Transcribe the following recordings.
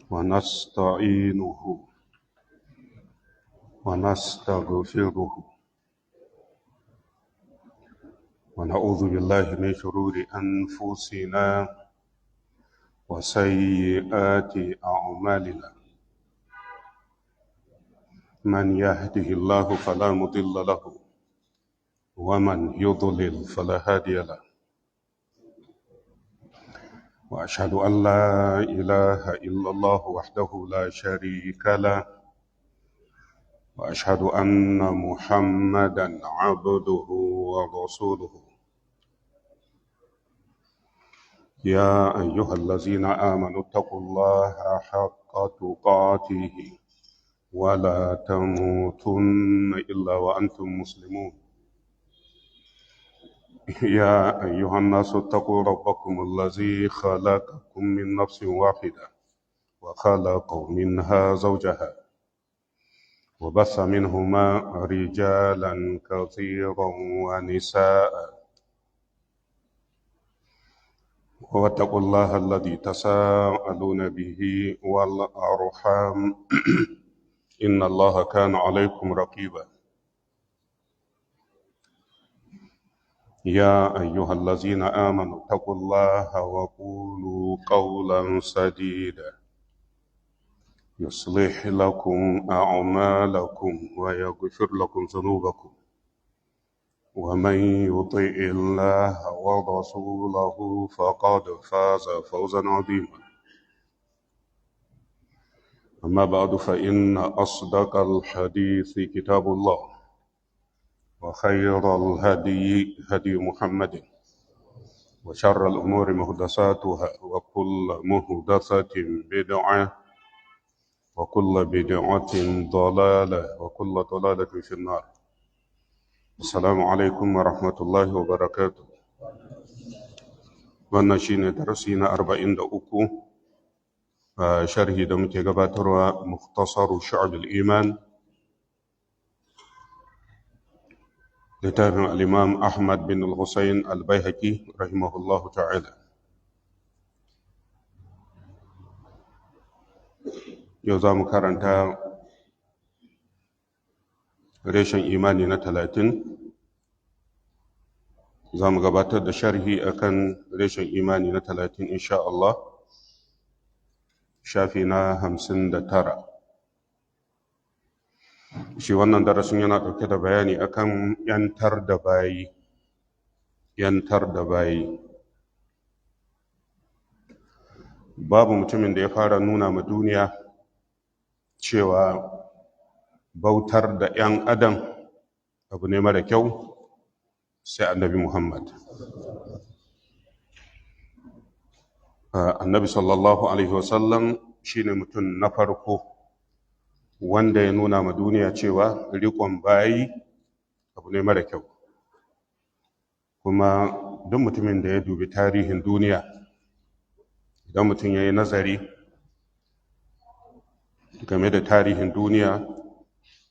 ونستعينه ونستغفره ونعوذ بالله من شرور أنفسنا وسيئات أعمالنا. من يهده الله فلا مضل له، ومن يضلل فلا هادي له. وأشهد أن لا إله إلا الله وحده لا شريك له، وأشهد أن محمدا عبده ورسوله. يا أيها الذين آمنوا اتقوا الله حق تقاته ولا تموتن إلا وأنتم مسلمون. يا أيها الناس اتقوا ربكم الذي خلقكم من نفس واحدة، وخلق منها زوجها، وبث منهما رجالا كثيرا ونساء. واتقوا الله الذي تساءلون به والأرحام، إن الله كان عليكم رقيبا. يا أيها الذين آمنوا اتقوا الله وقولوا قولا سديدا، يصلح لكم أعمالكم ويغفر لكم ذنوبكم، ومن يطع الله ورسوله فقد فاز فوزا عظيما. أما بعد، فإن أصدق الحديث كتاب الله، وخير الهدي هدي محمد، وشر الأمور محدثاتها، وكل محدثة بدعة، وكل بدعة ضلالة، وكل ضلالة في النار. السلام عليكم ورحمة الله وبركاته. Wannan shine darasi na 43 a sharhi da muke gabatarwa Mukhtasaru Shu'ab iman, littafin al-Imam Ahmad bin al-Husayn al-Baihaqi rahimahullahu ta'ala. Yau za mu karanta reshen imani na 30. Za mu gabatar da sharhi akan reshen imani na 30 insha Allah, shafi na 59. Shi wannan darasin yana ɗauke da bayani akan ‘yantar da bayi, ‘yantar da bayi. Babu mutumin da ya fara nuna ma duniya cewa bautar da ‘yan adam abu ne mara kyau sai Annabi Muhammad. Annabi sallallahu Alaihi wasallam shi ne mutum na farko wanda ya nuna ma duniya cewa riƙon bayi abu ne mara kyau. Kuma duk mutumin da ya dubi tarihin duniya, idan mutum ya yi nazari game da tarihin duniya,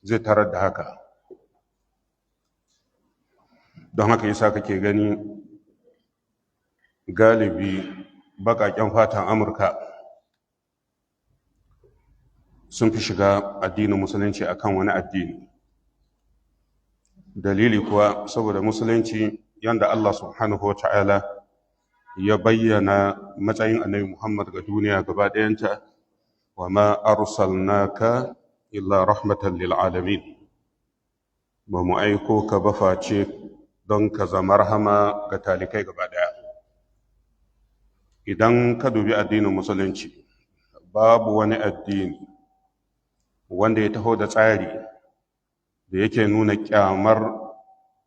zai tarar da haka. Don haka yasa kake gani galibi baƙaƙen fatan Amurka sun fi shiga addinin Musulunci akan wani addini. Dalili kuwa saboda Musulunci, yanda Allah subhanahu wa ta'ala ya bayyana matsayin Annabi Muhammad ga duniya gaba ɗayanta, wa ma arsalnaka illa rahmatan lil alamin, ba mu aiko ka ba face don ka zama rahama ga talikai gaba ɗaya. Idan ka dubi addinin Musulunci, babu wani addini wanda ya taho da tsari da yake nuna kyamar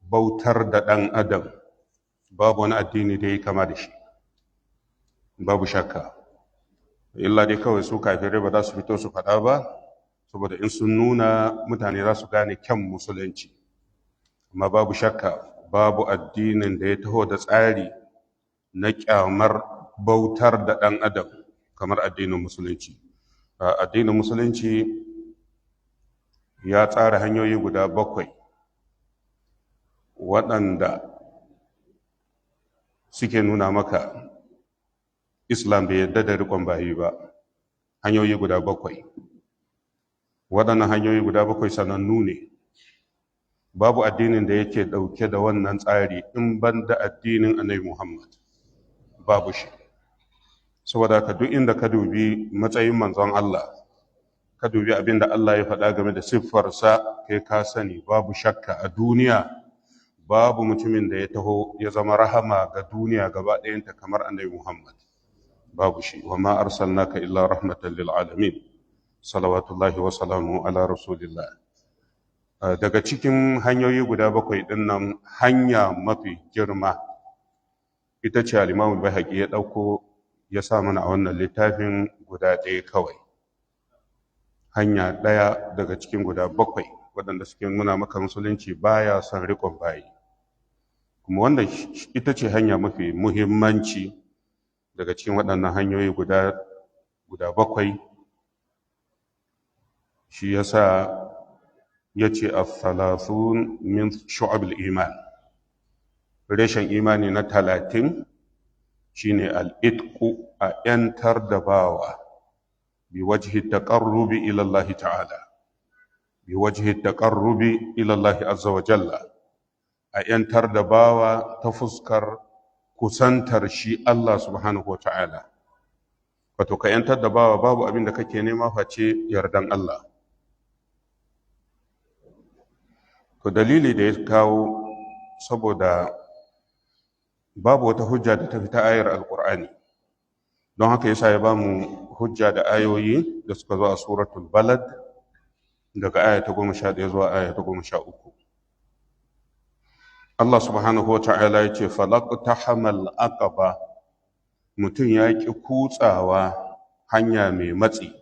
bautar da ɗan adam. Babu wani addini da ya kama da shi, babu shakka. Illa dai kawai su kafirai ba za su fito su faɗa ba, saboda in sun nuna, mutane za su gane kyan Musulunci. Amma babu shakka babu addinin da ya taho da tsari na kyamar bautar da ɗan adam kamar addinin Musulunci. Addinin Musulunci ya tsara hanyoyi guda bakwai waɗanda suke nuna maka Islam bai yadda da riƙon bayi ba. Hanyoyi guda bakwai. Waɗannan hanyoyi guda bakwai sanannu ne. Babu addinin da yake ɗauke da wannan tsari in ban da addinin Annabi Muhammad. Babu shi. Saboda ka duk inda ka dubi matsayin manzon Allah, ka dubi abin da Allah ya faɗa game da siffarsa, kai ka sani babu shakka a duniya babu mutumin da ya taho ya zama rahama ga duniya gaba ɗayanta kamar Annabi Muhammad. Babu shi. Wa ma arsalnaka illa rahmatan lil alamin. Salawatullahi wa salamu ala rasulillah. Daga cikin hanyoyi guda bakwai ɗin nan, hanya mafi girma ita ce al-Imam Baihaqi ya ɗauko ya sa mana a wannan littafin guda ɗaya kawai. Hanya ɗaya daga cikin guda bakwai waɗanda suke nuna maka musulunci baya son riƙon bayi. Kuma wannan ita ce hanya mafi muhimmanci daga cikin waɗannan hanyoyi guda bakwai. Shi yasa ya ce al-thalathun min shu'abil iman. Reshen imani na 30 shine al-itqu, a ‘yantar da bawa bi wajhi taqarrubi ila Allah ta'ala, bi wajhi taqarrubi ila Allah azza wa jalla, a ‘yantar da bawa ta fuskar kusantar shi Allah subhanahu wa ta'ala. Wato ka ‘yantar da bawa babu abin da kake nema face yardan Allah. To dalili da ya kawo, saboda babu wata hujja da ta fita ayar Alƙur'ani, don haka yasa ya bamu hujja da ayoyi da suka zo a suratul Balad daga aya ta 11 zuwa aya ta 13. Allah subhanahu wa ta'ala ya ce, falaqtahamal aqaba, mutum ya ƙi kutsawa hanya mai matsi.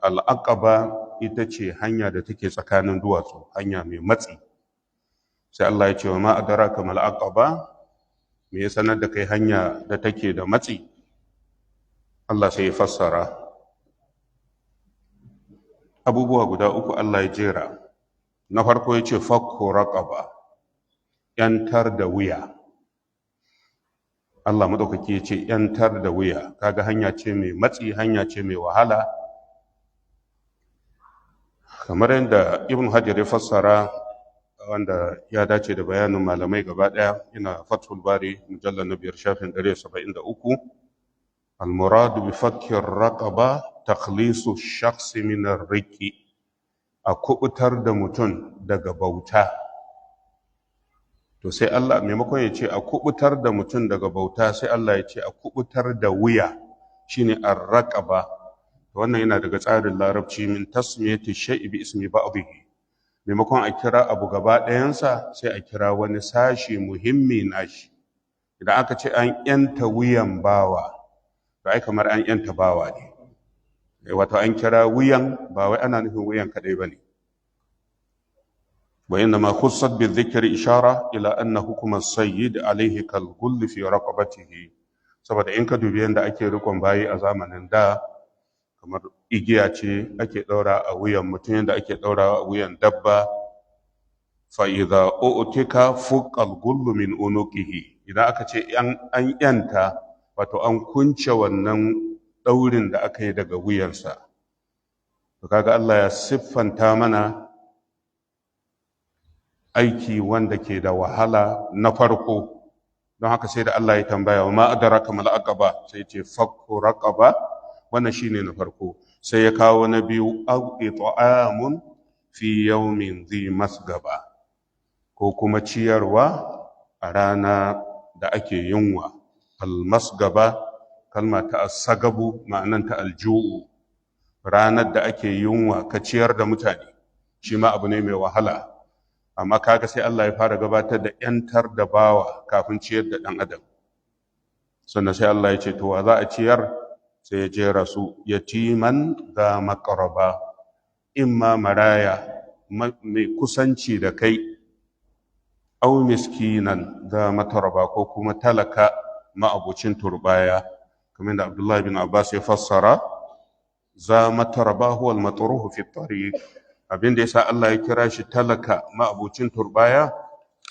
Al'aqaba ita ce hanya da take tsakanin duwatsu, hanya mai matsi. Sai Allah ya ce, wa ma adraka mal aqaba, me ya sanar da kai hanya da take da matsi? Allah sai ya fassara abubuwa guda uku Allah ya jera. Na farko ya ce fakku raqaba, yantar da wuya. Allah madaukaki ya ce yantar da wuya, kaga hanya ce mai matsi, hanya ce mai wahala. Kamar yadda Ibn Hajar ya fassara, wanda ya dace da bayanin malamai gaba ɗaya, ina Fathul Bari mujallal na 5 shafin 173, al-muradu bi fakkir raqaba takhlisu shakhsi min ar-riqi, a kubutar da mutum daga bauta. To sai Allah maimakon ya ce a kubutar da mutum daga bauta, sai Allah ya ce a kubutar da wuya, shine ar-raqaba. Wannan yana daga tsarin larabci, min tasmiyati shay'i bi ismi ba'dihi. Maimakon a kira abu gaba ɗayansa, sai a kira wani sashi muhimmi nashi. Idan aka ce an yanta wuyan bawa, to ai kamar an yanta bawa ne. Wato an kira wuyan, ba wai ana nufin wuyan kaɗai ba ne. Wa inna ma khussat bi dhikri ishara ila anna hukuma sayyid alayhi kal gull fi raqabatihi. Saboda in ka dubi yanda ake rikon bayi a zamanin da, kamar igiya ce ake ɗaura a wuyan mutum yadda ake ɗaura a wuyan dabba. Fa'iza u'tika fuqal gullu min unuqihi, idan aka ce an yanta, wato an kunce wannan ɗaurin da aka yi daga wuyansa. To kaga Allah ya siffanta mana aiki wanda ke da wahala na farko. Don haka sai da Allah ya tambaya, wa ma adraka mal aqaba, sai ce fakku raqaba. Wannan shine na farko. Sai ya kawo na biyu, aw it'amun fi yawmin dhi masgaba, ko kuma ciyarwa a rana da ake yunwa. Al masgaba, kalma ta asagabu, ma'anan ta alju'u, ranar da ake yunwa ka ciyar da mutane, shi ma abu ne mai wahala. Amma kaga sai Allah ya fara gabatar da yantar da bawa kafin ciyar da ɗan adam. Sannan sai Allah ya ce to wa za a ciyar? Sai ya jera su, yatiman za maqraba, imma maraya mai kusanci da kai, aw miskinan za mataraba, ko kuma talaka ma'abucin turbaya. Kamar da Abdullah bin Abbas ya fassara, za mataraba huwa al-matruhu fi tariq. Abin da yasa Allah ya kira shi talaka ma'abucin turbaya,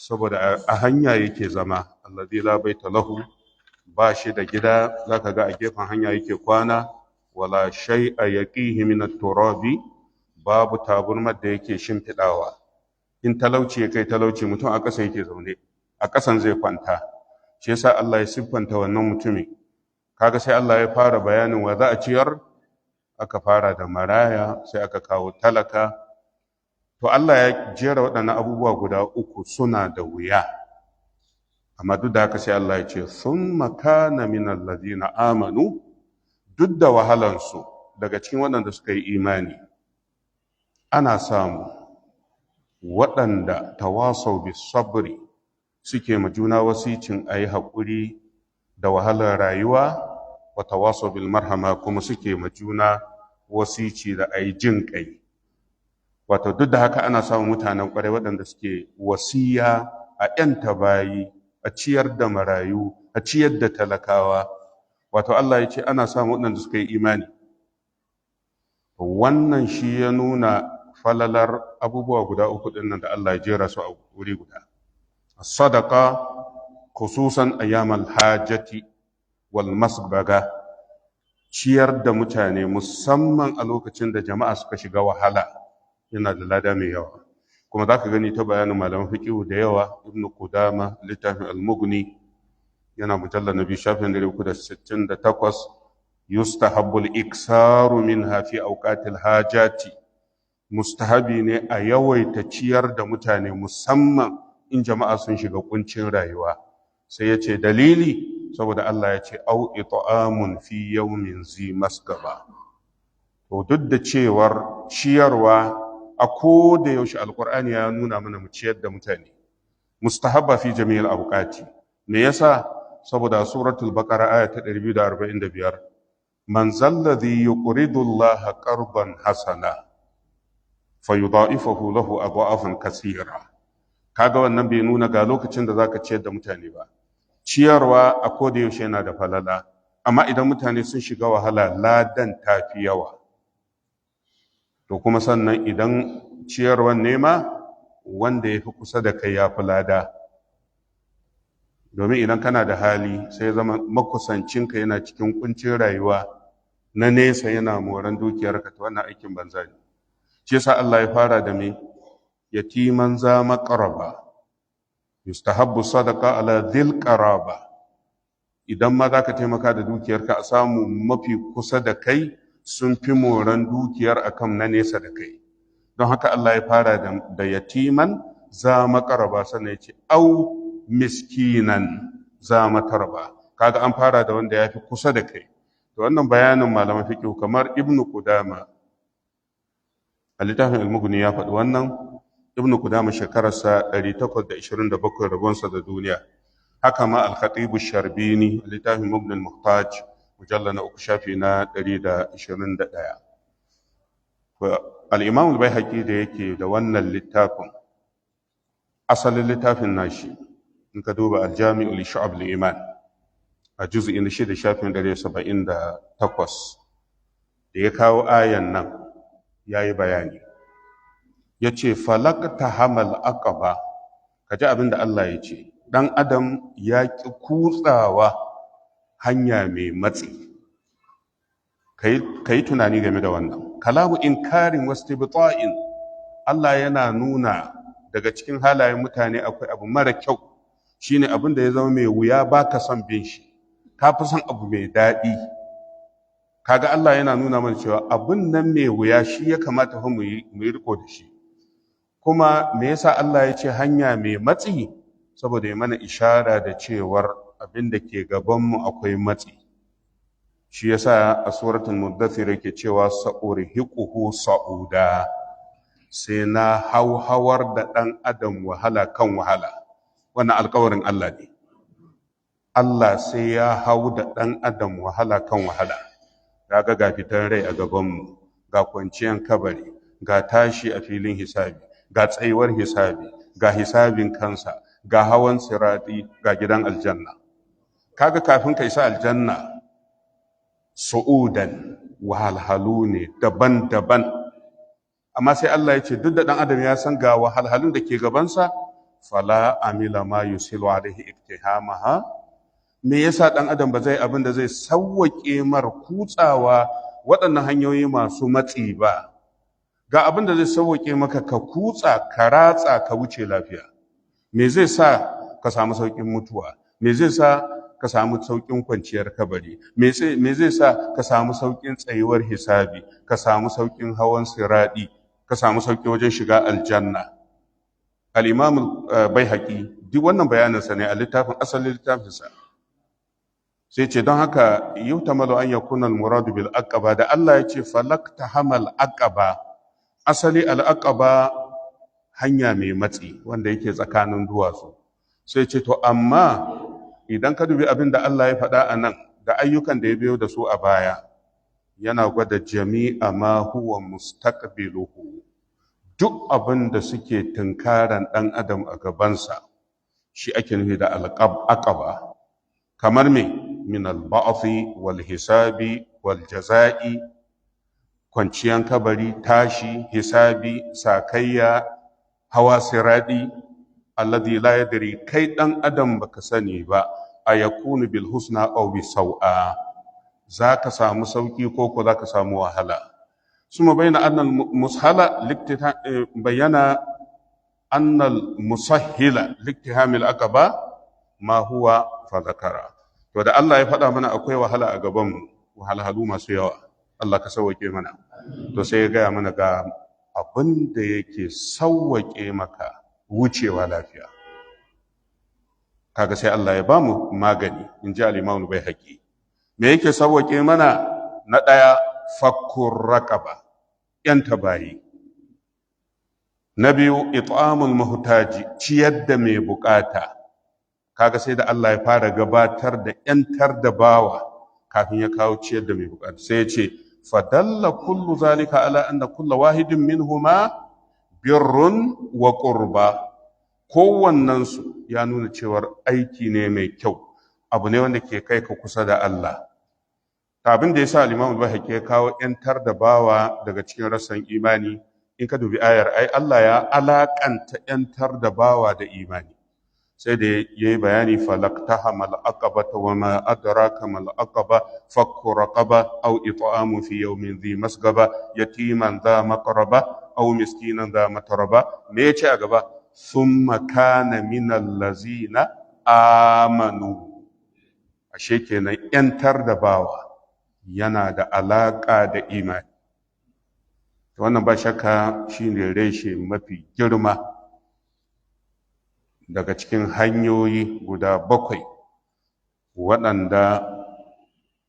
saboda a hanya yake zama, alladhi la baita lahu, ba shi da gida, zaka ga a gefen hanya yake kwana. Wala shay'a yaqihi min at-turabi, babu taburmar da yake shimfidawa. In talauci ya kai talauci, mutum a ƙasa yake zaune, a ƙasan zai kwanta. Shi yasa Allah ya siffanta wannan mutumin. Kaga sai Allah ya fara bayanin wa za a ciyar, aka fara da maraya, sai aka kawo talaka. To Allah ya jera waɗannan abubuwa guda uku suna da wuya, amma duk da haka sai Allah ya ce summa kana min alladhina amanu. Duk da wahalansu, daga cikin waɗanda suka yi imani ana samu waɗanda tawasau bis sabri, suke ma juna wasicin a yi haƙuri da wahalar rayuwa, wa tawasau bil marhama, kuma suke ma juna wasici da a yi jin ƙai. Wato duk da haka ana samun mutanen ƙwarai waɗanda suke wasiya a ‘yanta bayi, a ciyar da marayu, a ciyar da talakawa. Wato Allah ya ce ana samun waɗanda suka yi imani. Wannan shi ya nuna falalar abubuwa guda uku ɗin nan da Allah ya jera su a wuri guda. Sadaka, khususan ayyamal hajati wal masbaga, ciyar da mutane musamman a lokacin da jama'a suka shiga wahala, yana da lada mai yawa. Kuma za ka gani ta bayanin malaman fiqihu da yawa, Ibnu Qudama, littafin Al-Mughni, yana mujallal nabi shafin 368, yustahabbu al-iksaru minha fi awqatil hajati. Mustahabi ne a yawaita ciyar da mutane musamman in jama'a sun shiga kuncin rayuwa. Sai ya ce dalili, saboda Allah ya ce au it'amun fi yawmin zi masgaba. To duk da cewar ciyarwa a ko da yaushe Alqur'ani ya nuna mana mu ciyar da mutane mustahabba fi jami'il awqati. Me yasa? Saboda suratul Baqara aya ta 245, man zalladhi yuqridu Allaha qardan hasana fayudha'ifahu lahu adha'afan kaseera. Kaga wannan bai nuna ga lokacin da zaka ciyar da mutane ba. Ciyarwa a koda yaushe yana da falala, amma idan mutane sun shiga wahala, ladan tafi yawa. To kuma sannan idan ciyarwan nema wanda ya fi kusa da kai ya fi lada, domin idan kana da hali sai zama makusancinka yana cikin kuncin rayuwa, na nesa yana moran dukiyarka, to wannan aikin banza ne. Shi yasa Allah ya fara da me? Yatiman za maqraba, yustahabbu sadaqa ala dhil qaraba. Idan ma zaka taimaka da dukiyarka, a samu mafi kusa da kai sun fi moran dukiyar akan na nesa da kai. Don haka Allah ya fara da yatiman za maqraba, sannan ya ce au miskinan za matarba. Kaga an fara da wanda ya fi kusa da kai. To wannan bayanin malaman fiqh kamar Ibn Qudama a littafin Al-Mughni ya faɗi wannan. Ibn Qudama shekararsa 827 rabonsa da duniya. Haka ma Al-Khatib Sharbini a littafin Mughni al-Muhtaj, mujalla na 3, shafi na 121. Al-Imam Al-Baihaqi da yake da wannan littafin, asalin littafin nashi, in ka duba Al-Jami'u li Shu'ab al-Iman a juz'i na 6, shafin 178, da ya kawo ayan nan ya yi bayani, ya ce falakta hamal aqaba. Ka ji abin da Allah ya ce, ɗan adam ya ƙi kutsawa hanya mai matsi. Ka yi tunani game da wannan kalamu inkarin wastibta'in. Allah yana nuna daga cikin halayen mutane akwai abu mara kyau, shine abin da ya zama mai wuya baka son bin shi, ka fi son abu mai daɗi. Kaga Allah yana nuna mana cewa abin nan mai wuya shi ya kamata fa mu yi riko da shi. Kuma me yasa Allah ya ce hanya mai matsi? Saboda ya mana ishara da cewar abin da ke gabanmu akwai matsi. Shi yasa a suratul Muddathir yake cewa sa'urhiquhu sa'uda, sai na hauhawar da ɗan adam wahala kan wahala. Wannan alkawarin Allah ne. Allah sai ya hau da ɗan adam wahala kan wahala. Kaga ga fitan rai a gabanmu, ga kwanciyan kabari, ga tashi a filin hisabi, ga tsayuwar hisabi, ga hisabin kansa, ga hawan sirati, ga gidan aljanna. Kaga kafin ka isa aljanna, su'udan, wahalhalu ne daban-daban. Amma sai Allah ya ce duk da ɗan adam ya san ga wahalhalun da ke gabansa, fala amila ma yusilu alaihi iktihamaha. Me yasa ɗan adam ba zai abin da zai sawwaƙe mar kutsawa waɗannan hanyoyi masu matsi ba? Ga abin da zai sauwaƙe maka ka kutsa, ka ratsa, ka wuce lafiya. Me zai sa ka samu sauƙin mutuwa? Me zai sa ka samu sauƙin kwanciyar kabari? Me zai sa ka samu sauƙin tsayuwar hisabi, ka samu sauƙin hawan siraɗi, ka samu sauƙi wajen shiga aljanna? Al-Imam Baihaqi duk wannan bayaninsa ne a littafin, asalin littafinsa. Sai ce don haka yuhtamalu an yakuna al-muradu bil aqaba, da Allah ya ce falakta hamal aqaba, asali al aqaba hanya mai matsi wanda yake tsakanin duwatsu. Sai ce to amma idan ka dubi abin da Allah ya faɗa a nan da ayyukan da ya biyo da su a baya, yana gwada jami'a ma huwa mustaqbiluhu, duk abin da suke tunkaran ɗan adam a gabansa shi ake nufi da aqaba. Kamar me? Min al-ba'thi wal hisabi wal jaza'i, kwanciyan kabari, tashi, hisabi, sakayya, hawa siradi, alladhi la yadri, kai dan adam baka sani ba, ayakunu bil husna aw bi sau'a, zaka samu sauki ko ko zaka samu wahala. Suma bayyana anna al mushala bayyana anna al musahhila liktiham al aqaba ma huwa fa zakara. To da Allah ya faɗa mana akwai wahala a gaban mu, wahalhalu masu yawa, Allah ka sauwake mana. To sai ya gaya mana ga abin da yake sauwake maka wucewa lafiya. Kaga sai Allah ya bamu magani, in ji al-Imam Baihaqi. Me yake sauwake mana? Na ɗaya, fakkur raqaba, yan tabayi. Na biyu, it'amul muhtaji, ciyar da mai bukata. Kaga sai da Allah ya fara gabatar da yantar da bawa kafin ya kawo ciyar da mai bukata. Sai ya ce fadalla kullu zalika ala anna kulla wahidin minhuma birrun wa qurba. Kowannensu ya nuna cewar aiki ne mai kyau, abu ne wanda ke kai ka kusa da Allah. Abin da ya sa al-Imam Al-Baihaqi ya kawo yantar da bawa daga cikin rassan imani, in ka dubi ayar, ai Allah ya alakanta yantar da bawa da imani. Sai da ya yi bayani falaktahamal aqabata wa ma adraka mal aqaba, fakku raqaba aw it'amu fi yawmin dhi masgaba, yatiman dha maqraba aw miskinan dha matraba. Me yace a gaba? Thumma kana min allazina amanu. Ashe kenan yantar da bawa yana da alaka da imani. Wannan ba shakka shine reshe mafi girma daga cikin hanyoyi guda 7 waɗanda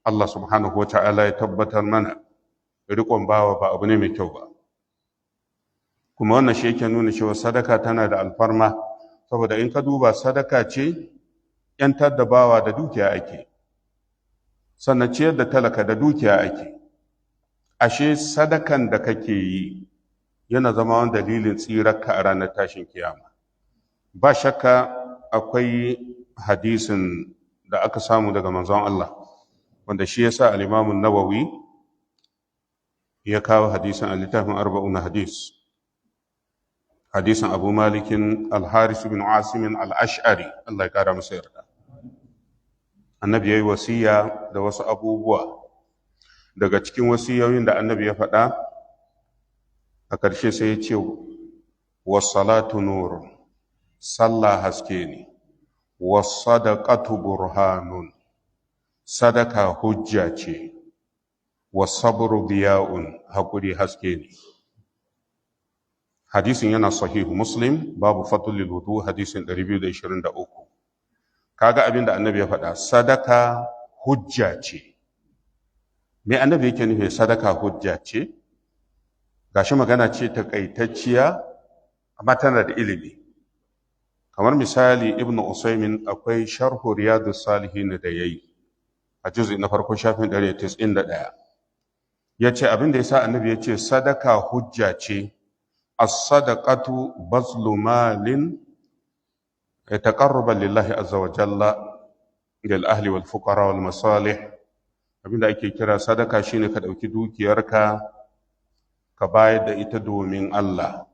Allah subhanahu wa ta'ala ya tabbatar mana riƙon bawa ba abu ne mai kyau ba. Kuma wannan shi yake nuna cewa sadaka tana da alfarma, saboda in ka duba sadaka ce ‘yantar da bawa da dukiya ake, sannan ciyar da talaka da dukiya ake. Ashe sadakan da kake yi yana zama wani dalilin tsirarka a ranar tashin kiyama. Ba shakka akwai hadisin da aka samu daga manzon Allah, wanda shi yasa al-Imam an-Nawawi ya kawo hadisin a littafin 40 hadis, hadisin Abu Malik al-Haris bin Asim al-Ash'ari, Allah ya kara masa yarda. Annabi yayi wasiya da wasu abubuwa. Daga cikin wasiyoyin da annabi ya faɗa a ƙarshe sai ya ce was-salatu nur, sallah haske ne, was-sadaqatu burhanun, sadaka hujja ce, was-sabru diya'un, hakuri haske ne. Hadisin yana sahihu Muslim, babu fadlul wudu, hadisin 223. Kaga abin da annabi ya faɗa, sadaka hujja ce. Me annabi yake nufi sadaka hujja ce? Gashi magana ce takaitacciya amma tana da ilimi. Kamar misali Ibn Usaymin akwai sharhu Riyadus Salihin da yayi a juz'i na farko shafin 191. Yace abin da yasa annabi yace sadaka hujja ce, as-sadaqatu bazlu malin taqarruban lillahi azza wa jalla lil ahli wal fuqara wal masalih. Abin da ake kira sadaka shine ka dauki dukiyarka ka bayar da ita domin Allah.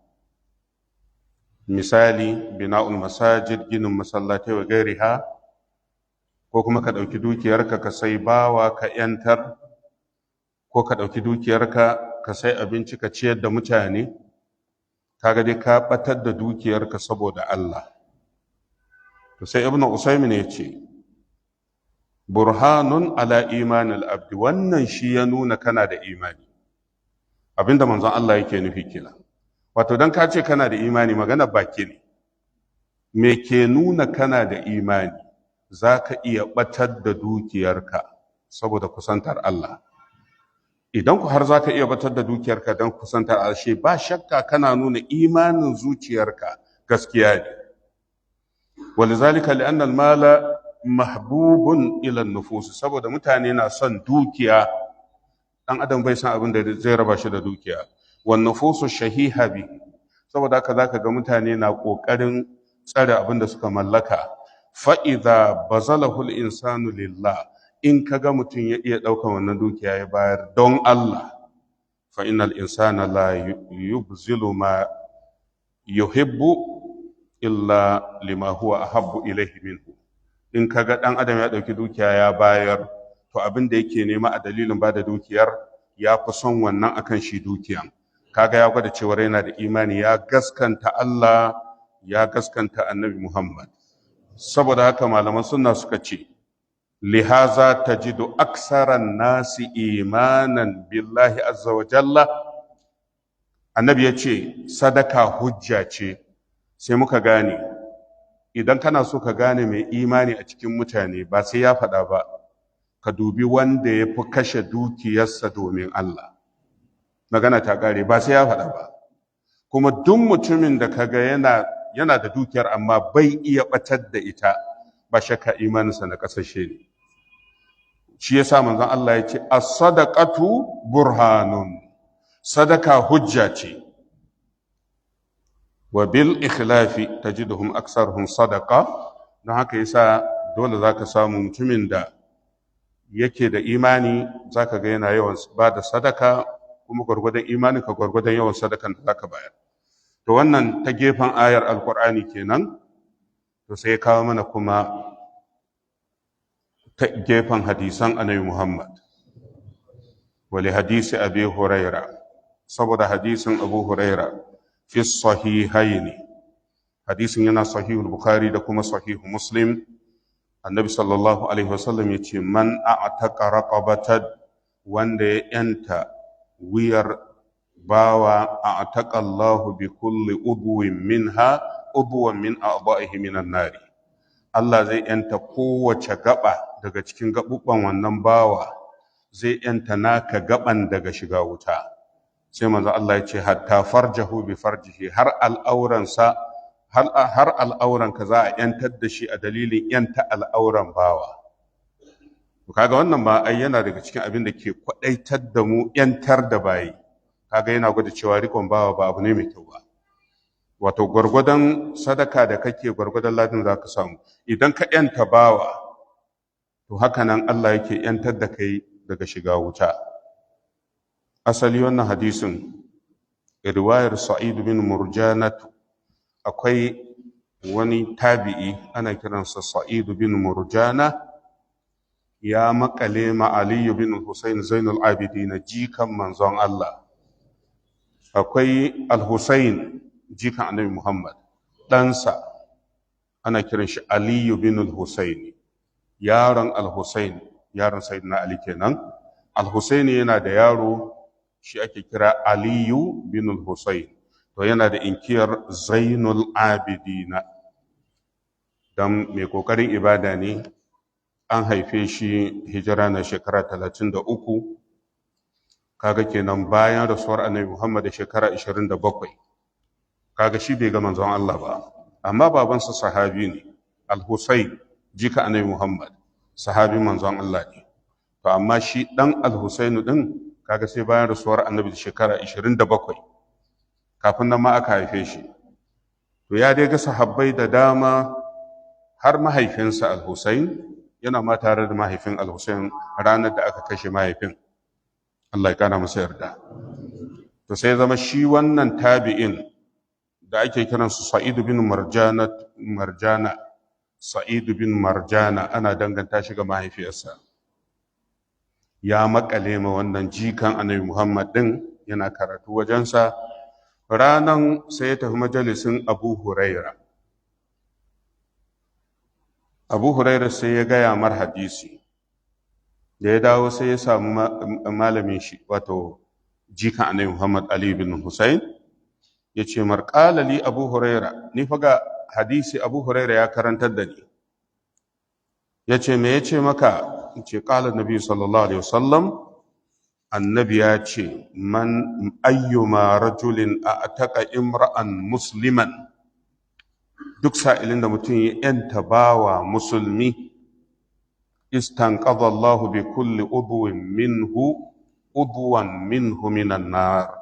Misali bina'ul masajid, ginin masallatai wa gairiha, ko kuma ka ɗauki dukiyarka ka sai bawa ka ‘yantar, Ko ka ɗauki dukiyarka ka sai abinci ka ciyar da mutane, kaga dai ka ɓatar da dukiyarka saboda Allah. To sai Ibn Usaymin ya ce, burhanun ala imanil abdi, wannan shi ya nuna kana da imani. Abinda manzon Allah yake nufi kenan. Wato dan ka ce kana da imani magana baki ne. Me ke nuna kana da imani? Za ka iya ɓatar da dukiyarka saboda kusantar Allah. Idan ku har za ka iya batar da dukiyarka don kusantar ashe ba shakka kana nuna imanin zuciyarka gaskiya ne. Walizalika li'anna al-mala mahbubun ila nufus, saboda mutane na son dukiya, dan adam bai san abin da zai raba shi da dukiya. Wan nufusu shahiha bi, saboda haka zaka ga mutane na kokarin tsare abin da suka mallaka. Fa idza bazalahu al-insanu lillah, in kaga mutum ya iya ɗaukan wannan dukiya ya bayar don Allah, fa innal insana la yubzilu ma yuhibbu illa lima huwa ahabbu ilayhi minhu. In kaga ɗan adam ya ɗauki dukiya ya bayar, to abin da yake nema a dalilin bada dukiyar ya fi son wannan akan shi dukiyan. Kaga ya gwada cewa yana da imani, ya gaskanta Allah, ya gaskanta Annabi Muhammad. Saboda haka malaman sunna suka ce, lihaza tajidu aksaran nasi imanan billahi azza wa jalla. Annabi ya ce sadaka hujja ce. Sai muka gane, idan kana so ka gane mai imani a cikin mutane ba sai ya faɗa ba, ka dubi wanda ya fi kashe dukiyarsa domin Allah. Magana ta ƙare, ba sai ya faɗa ba. Kuma duk mutumin da kaga yana da dukiyar amma bai iya ɓatar da ita, ba shakka imaninsa na ƙasashe ne. Shi yasa manzon Allah ya ce as-sadaqatu burhanun, sadaka hujja ce. Wa bil ikhlafi tajiduhum aktsaruhum sadaqa. Don haka yasa dole zaka samu mutumin da yake da imani zaka ga yana yawan ba da sadaka, kuma gwargwadon imanin ka gwargwadon yawan sadakan da zaka bayar. To wannan ta gefen ayar alqur'ani kenan. To sai ya kawo mana kuma ta gefen hadisan Annabi Muhammad. Wali hadisi Abi Huraira, saboda hadisin Abu Huraira fi sahihaini, hadisin yana sahihul Bukhari da kuma sahihu Muslim. Annabi sallallahu alaihi wasallam yace, man a'taqa raqabatan, wanda ya yanta wuyar bawa, a'taqa Allahu bi kulli udwin minha udwan min a'dha'ihi minan nari. Allah zai yanta kowace gaba daga cikin gaɓuɓɓan wannan bawa, zai yanta naka gaban daga shiga wuta. Sai manzo Allah ya ce hatta farjahu bi farjihi, har al'auransa, har al'auranka za a yantar da shi a dalilin yanta al'auran bawa. To kaga wannan ma ai yana daga cikin abin da ke kwadaitar da mu yantar da bayi. Kaga yana gwada cewa rikon bawa ba abu ne mai kyau ba. Wato gwargwadon sadaka da kake, gwargwadon ladin za ka samu. Idan ka yanta bawa, to haka nan Allah yake yantar da kai daga shiga wuta. Asali wannan hadisin riwayar Sa'id bin Murjana, akwai wani tabi'i ana kiransa Sa'id bin Murjana, ya makale ma Ali bin Hussein Zainul Abidin, jikan manzon Allah. Akwai Al-Hussein jikan Annabi Muhammad, ɗansa ana kiran shi Ali bin Al-Hussein, yaron Al-Hussein, yaron Sayyidina Ali kenan. Al-Hussein yana da yaro shi ake kira Aliyu bin Al-Hussein, to yana da inkiyar Zainul Abidina, dan mai kokarin ibada ne. An haife shi hijira na shekara 33, kaga kenan bayan rasuwar Annabi Muhammad da shekara 27. Kaga shi bai ga manzon Allah ba, amma babansa sahabi ne, Al-Husayn jika Annabi Muhammad, sahabi manzon Allah ne. To amma shi dan Al-Husayn din kaga sai bayan rasuwar Annabi da shekara 27, kafin nan ma aka haife shi. To ya dai ga sahabbai da dama, har mahaifinsa Al-Husayn, yana ma tare da mahaifin Al-Husayn ranar da aka kashe mahaifin, Allah ya kara masa yarda. To sai zama shi wannan tabi'in da ake kiransu Sa'id bin Marjana, Sa'id bin Marjana ana danganta shi ga mahaifiyarsa. Ya makale ma wannan jikan Annabi Muhammad din, yana karatu wajensa. Ranan sai ya tafi majalisin Abu Huraira. Abu Huraira sai ya gaya mar hadisi. Da ya dawo sai ya samu malamin shi, wato jikan Annabi Muhammad Ali bin Hussein, ya ce mar, li Abu Huraira, ni fa ga hadisi Abu Huraira ya karantar da ni. Ya ce, me ya ce maka? Ce, ƙala Nabi sallallahu alaihi wasallam, Annabi ya ce, man ayyuma rajulin a ataka imra'an musliman, duk sa'ilin da mutum ya ‘yanta bawa musulmi, istanqadha Allahu bi kulli udwin minhu udwan minhu minan nar.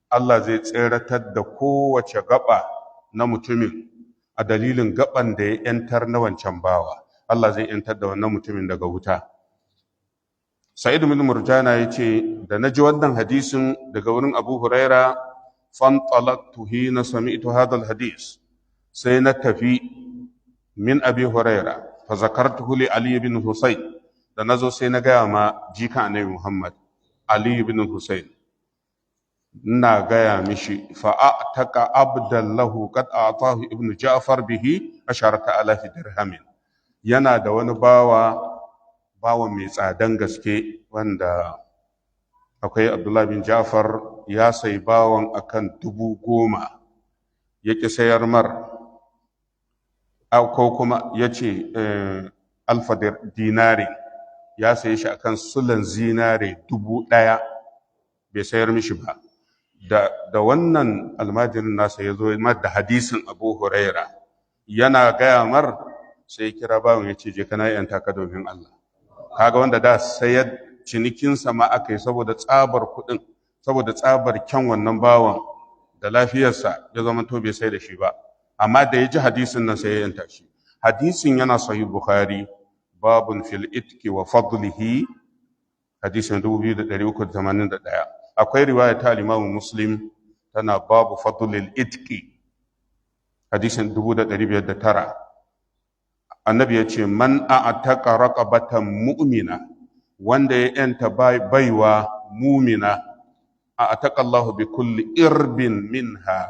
Allah zai tseratar da kowace gaba na mutumin a dalilin gaban da ya ‘yantar na wancan bawa. Allah zai ‘yantar da wannan mutumin daga wuta. Sa'id bin Murjana ya ce, da na ji wannan hadisin daga wurin Abu Huraira, fantalaktu hina sami'tu hadal hadis, sai na tafi min Abi Huraira, fa zakartuhu li Ali bin Husayn, da nazo sai na gaya ma jikan Annabi Muhammad, Ali bin Husayn. Ina gaya mishi, fa a'taqa abdan lahu qad a'tahu ibnu Ja'far bihi asharata alafi dirhamin. Yana da wani bawa, bawan mai tsadan gaske, wanda akwai Abdullah bin Ja'far ya sayi bawan akan 10,000, ya ƙi sayar mar, ko kuma ya ce alfa dinari, ya sayi shi akan sulan zinare 1,000, bai sayar mishi ba. Da wannan almajirin nasa ya zo mar da hadisin Abu Huraira, yana gaya mar, sai ya kira bawan ya ce, je kana yanta ka domin Allah. Kaga wanda da sayar cinikinsa ma aka yi saboda tsabar kuɗin, saboda tsabar kyan wannan bawan da lafiyarsa, ya zama to bai sai da shi ba, amma da ya ji hadisin nan sai ya yanta shi. Hadisin yana Sahih Bukhari, babun fil itki wa fadlihi, hadisin 2381. Akwai riwaya ta Imam Muslim, tana babu fadlil itki, hadisin 1509. Annabi ya ce, man a'taqa raqabatan mu'mina, wanda ya yanta baiwa mumina, a'taqa Allahu bi kulli irbin minha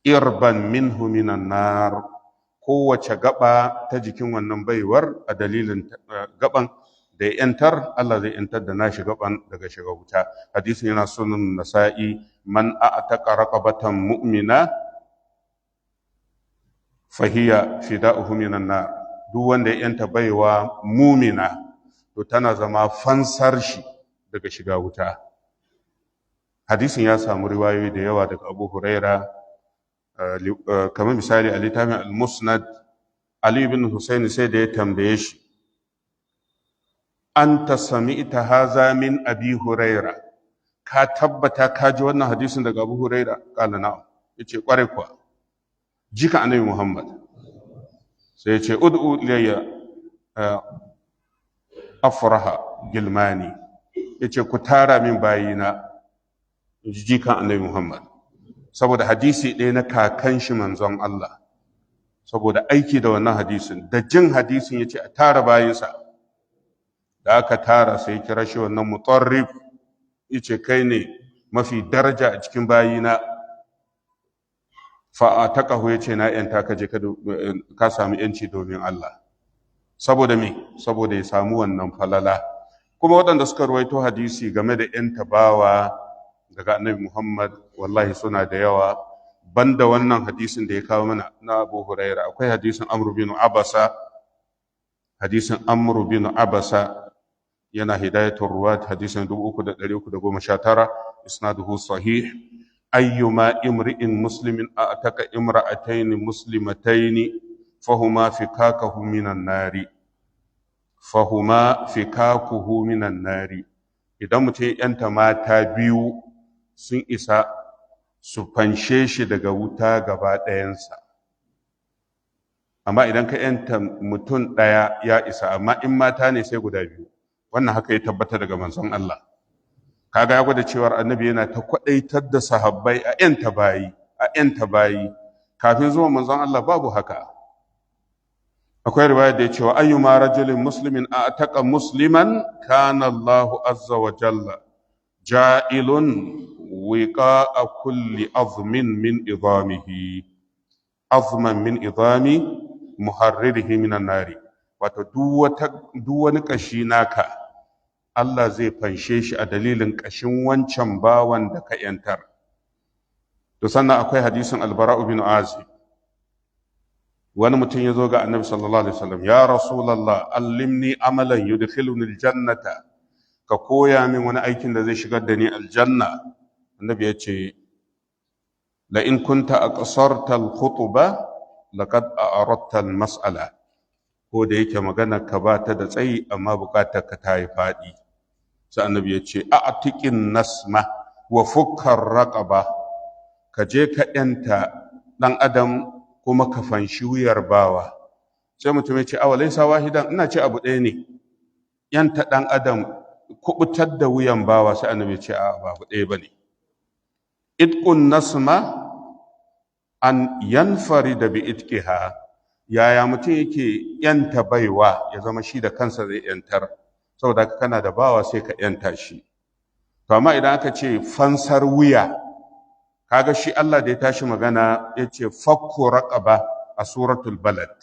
irban minhu minan nar. Kowace gaba ta jikin wannan baiwar, a dalilin gaban da ya yantar, Allah zai yantar da nashi gaban daga shiga wuta. Hadisin yana Sunan Nasa'i, man a'taqa raqabatan mu'mina fahiya fida'uhu minan nar. Duk wanda ya yanta baiwa mumina, to tana zama fansar shi daga shiga wuta. Hadisin ya samu riwayoyi da yawa daga Abu Huraira, kamar misali a littafin Al-Musnad, Ali bin Husaini sai da ya tambaye shi, anta sami'ta haza min Abi Huraira, ka tabbata ka ji wannan hadisin daga Abu Huraira? Kala na'am, yace kware kuwa, jika Annabi Muhammad. Sai ya ce, ud'u ilayya afraha gilmani, yace ku tara min bayina, jikan Annabi Muhammad. Saboda hadisi ɗaya na kakan shi manzon Allah, saboda aiki da wannan hadisin, da jin hadisin yace a tara bayinsa. Da aka tara, sai kira shi wannan Mutarrif, yace kai ne mafi daraja a cikin bayina. Fa taqahu, yace na yanta ka, je ka samu yanci domin Allah. Saboda me? Saboda ya samu wannan falala. Kuma waɗanda suka ruwaito hadisi game da yanta bawa daga Annabi Muhammad, wallahi suna da yawa. Banda wannan hadisin da ya kawo mana na Abu Huraira, akwai hadisin Amr bin Abasa. Hadisin Amr bin Abasa yana Hidayatul Ruwat, hadisin 3319, isnaduhu sahih: ayyuma imri'in muslimin a'taka imra'atayn muslimatayn fahuma fikakahu minan nari, fahuma fikakuhu minan nari. Idan mutum ya yanta mata biyu, sun isa su fanshe shi daga wuta gaba ɗayansa. Amma idan ka yanta mutum ɗaya ya isa, amma in mata ne sai guda biyu. Wannan haka ya tabbata daga manzon Allah. Kaga ya gwada cewar Annabi yana ta kwaɗaitar da sahabbai a yanta bayi, a yanta bayi. Kafin zuwa manzon Allah babu haka. Akwai riwaya da ya ce wa ayyuma rajulin muslimin a ataqa musliman kana Allahu azza wa jalla ja'ilun wiqa'a kulli azmin min idamihi azman min idami muharririhi minan nari. Wato duk wani kashi naka Allah zai fanshe shi a dalilin kashin wancan bawan da ka yantar. To sannan akwai hadisin Albara'u bin Azib. Wani mutum ya zo ga Annabi sallallahu alaihi wasallam, ya Rasulullah, allimni amalan yudkhiluni aljannata, ka koya min wani aikin da zai shigar da ni aljanna. Annabi ya ce, la in kunta aqsarta alkhutba laqad a'radta almas'ala. Ko da yake magana ka ba ta da tsayi, amma bukatar ka ta yi faɗi. Sai Annabi ya ce, a'tiqin nasma wa fukkar raqaba, ka je ka yanta dan adam kuma ka fanshi wuyar bawa. Sai mutum ya ce, awa laisa wahidan, ina ce abu ɗaya ne, yanta dan adam, kubutar da wuyan bawa. Sai Annabi ya ce, a ba abu ɗaya bane. Itqun nasma an yanfarida bi itqiha. Yaya mutum yake yanta baiwa? Ya zama shi da kansa zai yantar. Saboda haka kana da bawa sai ka yanta shi. To amma idan aka ce fansar wuya, kaga shi Allah da ya tashi magana ya ce fakku raqaba a suratul Balad.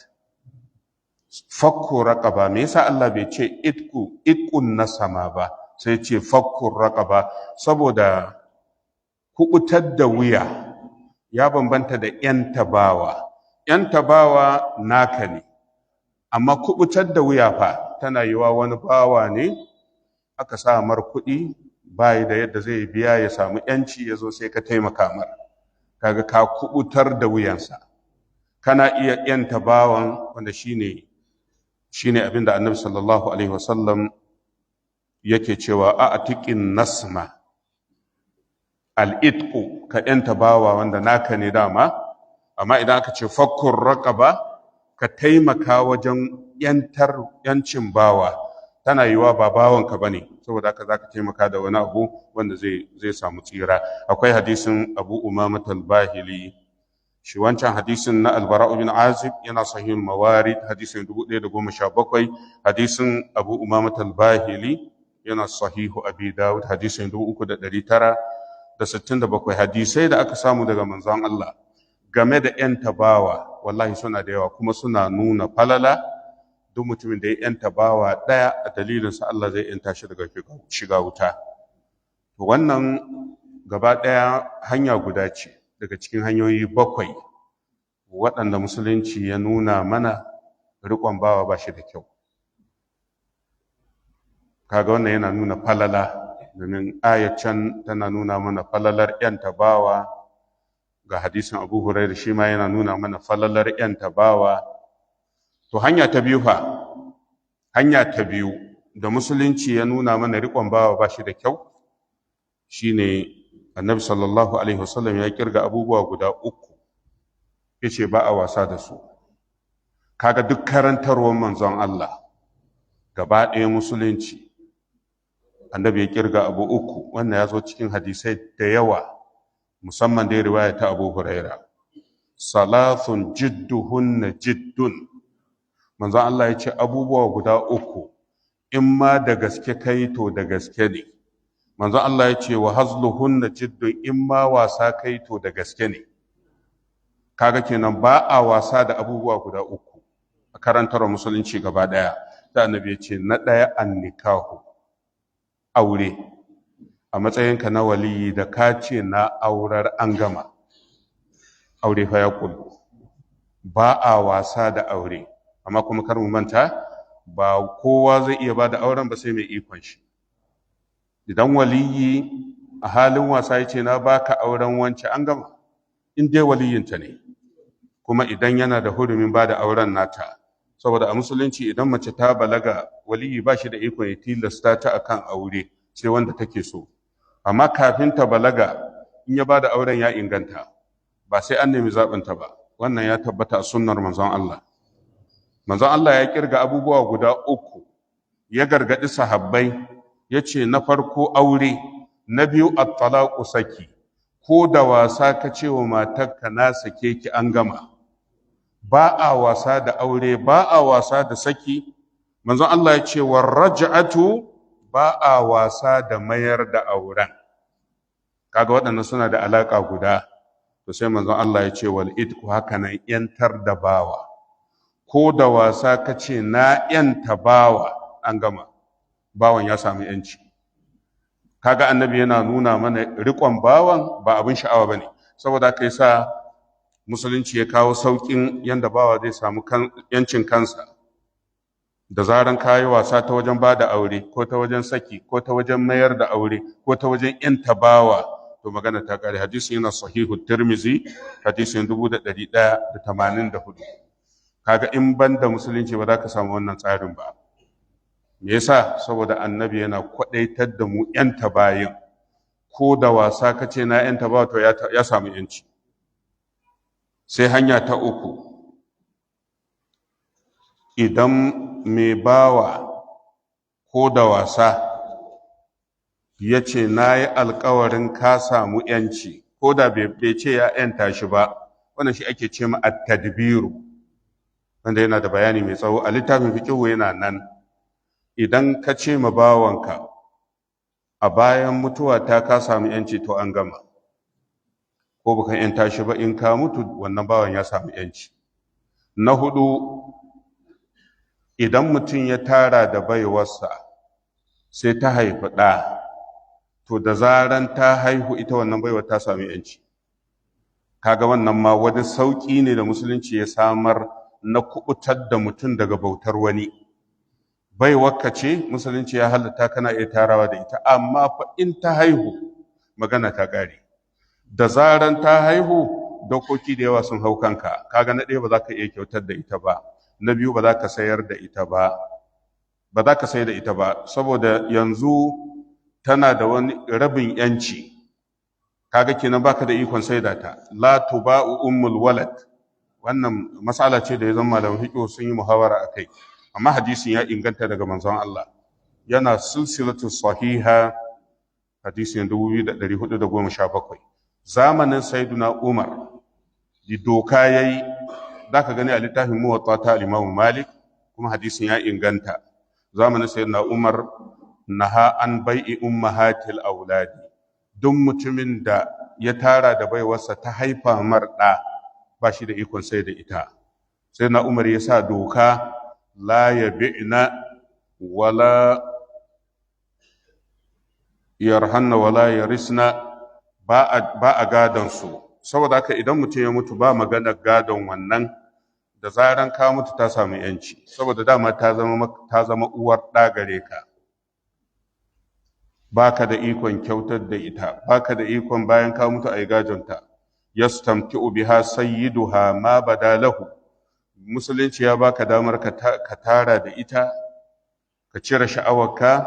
Fakku raqaba, me yasa Allah bai ce itku itqun nasama ba, sai ce fakku raqaba? Saboda kubutar da wuya ya bambanta da yanta bawa. Yanta bawa naka ne, amma kubutar da wuya fa, tana yiwa wani bawa ne aka sa mar kuɗi, bayi da yadda zai biya ya samu yanci, ya zo sai ka taimaka mar, kaga ka kubutar da wuyansa. Kana iya yanta bawan, wanda shine abin da Annabi sallallahu alaihi wasallam yake cewa a atiqin nasma al-itqu, ka yanta bawa wanda naka ne dama. Amma idan aka ce fakkur raqaba, ka taimaka wajen yantar yancin bawa, tana yiwa ba bawanka bane, saboda haka zaka taimaka da wani abu wanda zai samu tsira. Akwai hadisin Abu Umama al-Bahili. Shi wancan hadisin na Al-Bara bin Azib yana Sahih Mawarid, hadisin 1017. Hadisin Abu Umama al-Bahili yana Sahihu Abi Dawud, hadisin 3967. Hadisai da aka samu daga manzon Allah game da ‘yan tabawa, wallahi suna da yawa, kuma suna nuna falala. Duk mutumin da ya ‘yan tabawa ɗaya, a dalilinsa Allah zai ‘yanta shi daga shiga wuta. To wannan gaba ɗaya hanya guda ce daga cikin hanyoyi bakwai waɗanda musulunci ya nuna mana riƙon bawa ba shi da kyau. Kaga wannan yana nuna falala, domin ayatan tana nuna mana falalar ‘yan tabawa. Ga hadisin Abu Hurairah, shi ma yana nuna mana falalar ‘yan tabawa. To hanya ta biyu fa, hanya ta biyu da musulunci ya nuna mana riƙon bawa ba shi da kyau, shine Annabi sallallahu alaihi wasallam ya kirga abubuwa guda uku, yace ba a wasa da su. Kaga duk karantarwar manzon Allah gaba ɗaya musulunci, Annabi ya kirga abu uku. Wannan ya zo cikin hadisai da yawa, musamman dai riwaya ta Abu Huraira. Salasun jidduhunna jiddun. Manzon Allah ya ce abubuwa guda uku, in ma da gaske kai to da gaske ne. Manzon Allah ya ce wa hazluhunna jiddun, in ma wasa kai to da gaske ne. Kaga kenan ba a wasa da abubuwa guda uku a karantar musulunci gaba daya. Da Annabi ya ce na daya, annikahu, aure. A matsayinka na waliyi, da ka ce na aurar, an gama. Aure fa ya kullu, ba a wasa da aure. Amma kuma kar mu manta, ba kowa zai iya ba da auren ba sai mai ikon shi. Idan waliyi a halin wasa ya ce na baka auren wance, an gama, in dai waliyinta ne, kuma idan yana da hurumin ba da auren nata. Saboda a musulunci, idan mace ta balaga, waliyi ba shi da ikon ya tilasta ta akan aure sai wanda take so. Amma kafin ta balaga, in ya ba da auren ya inganta, ba sai an nemi zaɓinta ba. Wannan ya tabbata a sunnar manzon Allah. Manzon Allah ya kirga abubuwa guda uku, ya gargaɗi sahabbai, ya ce na farko aure, na biyu at-talaqu, saki. Ko da wasa ka ce wa matarka na sake ki, an gama. Ba a wasa da aure, ba a wasa da saki. Manzon Allah ya ce war raj'atu, ba a wasa da mayar da auren. Kaga waɗannan suna da alaka guda. To sai manzon Allah ya ce wal itku, haka nan yantar da bawa. Ko da wasa ka ce na yanta bawa, an gama, bawan ya samu yanci. Kaga annabi yana nuna mana riƙon bawan ba abin sha'awa bane. Saboda haka yasa musulunci ya kawo sauƙin yanda bawa zai samu yancin kansa. Da zaran ka yi wasa ta wajen ba da aure, ko ta wajen saki, ko ta wajen mayar da aure, ko ta wajen yanta bawa, to magana ta kare. Hadisin yana Sahihu Tirmizi, hadisin 1184. Kaga in ban da musulunci ba za ka samu wannan tsarin ba. Me yasa? Saboda annabi yana kwadaitar da mu yanta bayin. Ko da wasa ka ce na yanta bawa, to ya samu yanci. Sai hanya ta uku, idan mai bawa ko da wasa ya ce na yi alkawarin ka samu yanci, ko da bai ce ya yanta shi ba, wannan shi ake ce ma at-tadbiru, wanda yana da bayani mai tsawo a littafin fiqhu yana nan. Idan ka ce ma bawanka a bayan mutuwa ta ka samu yanci, to an gama. Ko baka yanta shi ba, in ka mutu wannan bawan ya samu yanci. Na hudu, idan mutum ya tara da baiwarsa sai ta haifi ɗa, to da zaran ta haihu ita wannan baiwar ta sami yanci. Kaga wannan ma wani sauƙi ne da musulunci ya samar na kubutar da mutum daga bautar wani. Baiwarka ce, musulunci ya halatta kana iya tarawa da ita, amma fa in ta haihu magana ta ƙare. Da zaran ta haihu dokoki da yawa sun hau kanka. Kaga na ɗaya, ba za ka iya kyautar da ita ba. Na biyu, ba za ka sayar da ita ba, ba za ka sayar da ita ba, saboda yanzu tana da wani rabin yanci. Kaga kenan baka da ikon saida ta. La tuba'u ummul walad. Wannan mas'ala ce da ya zama malaman fiqh sun yi muhawara akai, amma hadisin ya inganta daga manzon Allah, yana Silsilatu Sahiha, hadisin 2417. Zamanin Sayyiduna Umar di doka yayi, zaka gani a littafin Muwatta ta Imam Malik, kuma hadisin ya inganta. Zamanin Sayyidina Umar, naha an bai'i ummahatil auladi. Duk mutumin da ya tara da baiwarsa ta haifa mar ɗa, ba shi da ikon sai da ita. Sai na Umar ya sa doka, la yabi'na wala yarhanna wala yarisna, ba a gadon su. Saboda haka idan mutum ya mutu ba magana gadon wannan. Da zaran ka mutu ta samu yanci, saboda dama ta zama uwar ɗa gare ka. Baka da ikon kyautar da ita, baka da ikon bayan ka mutu a yi gadonta. Yastamti'u biha sayyiduha ma bada lahu. Musulunci ya baka damar ka tara da ita, ka cire sha'awarka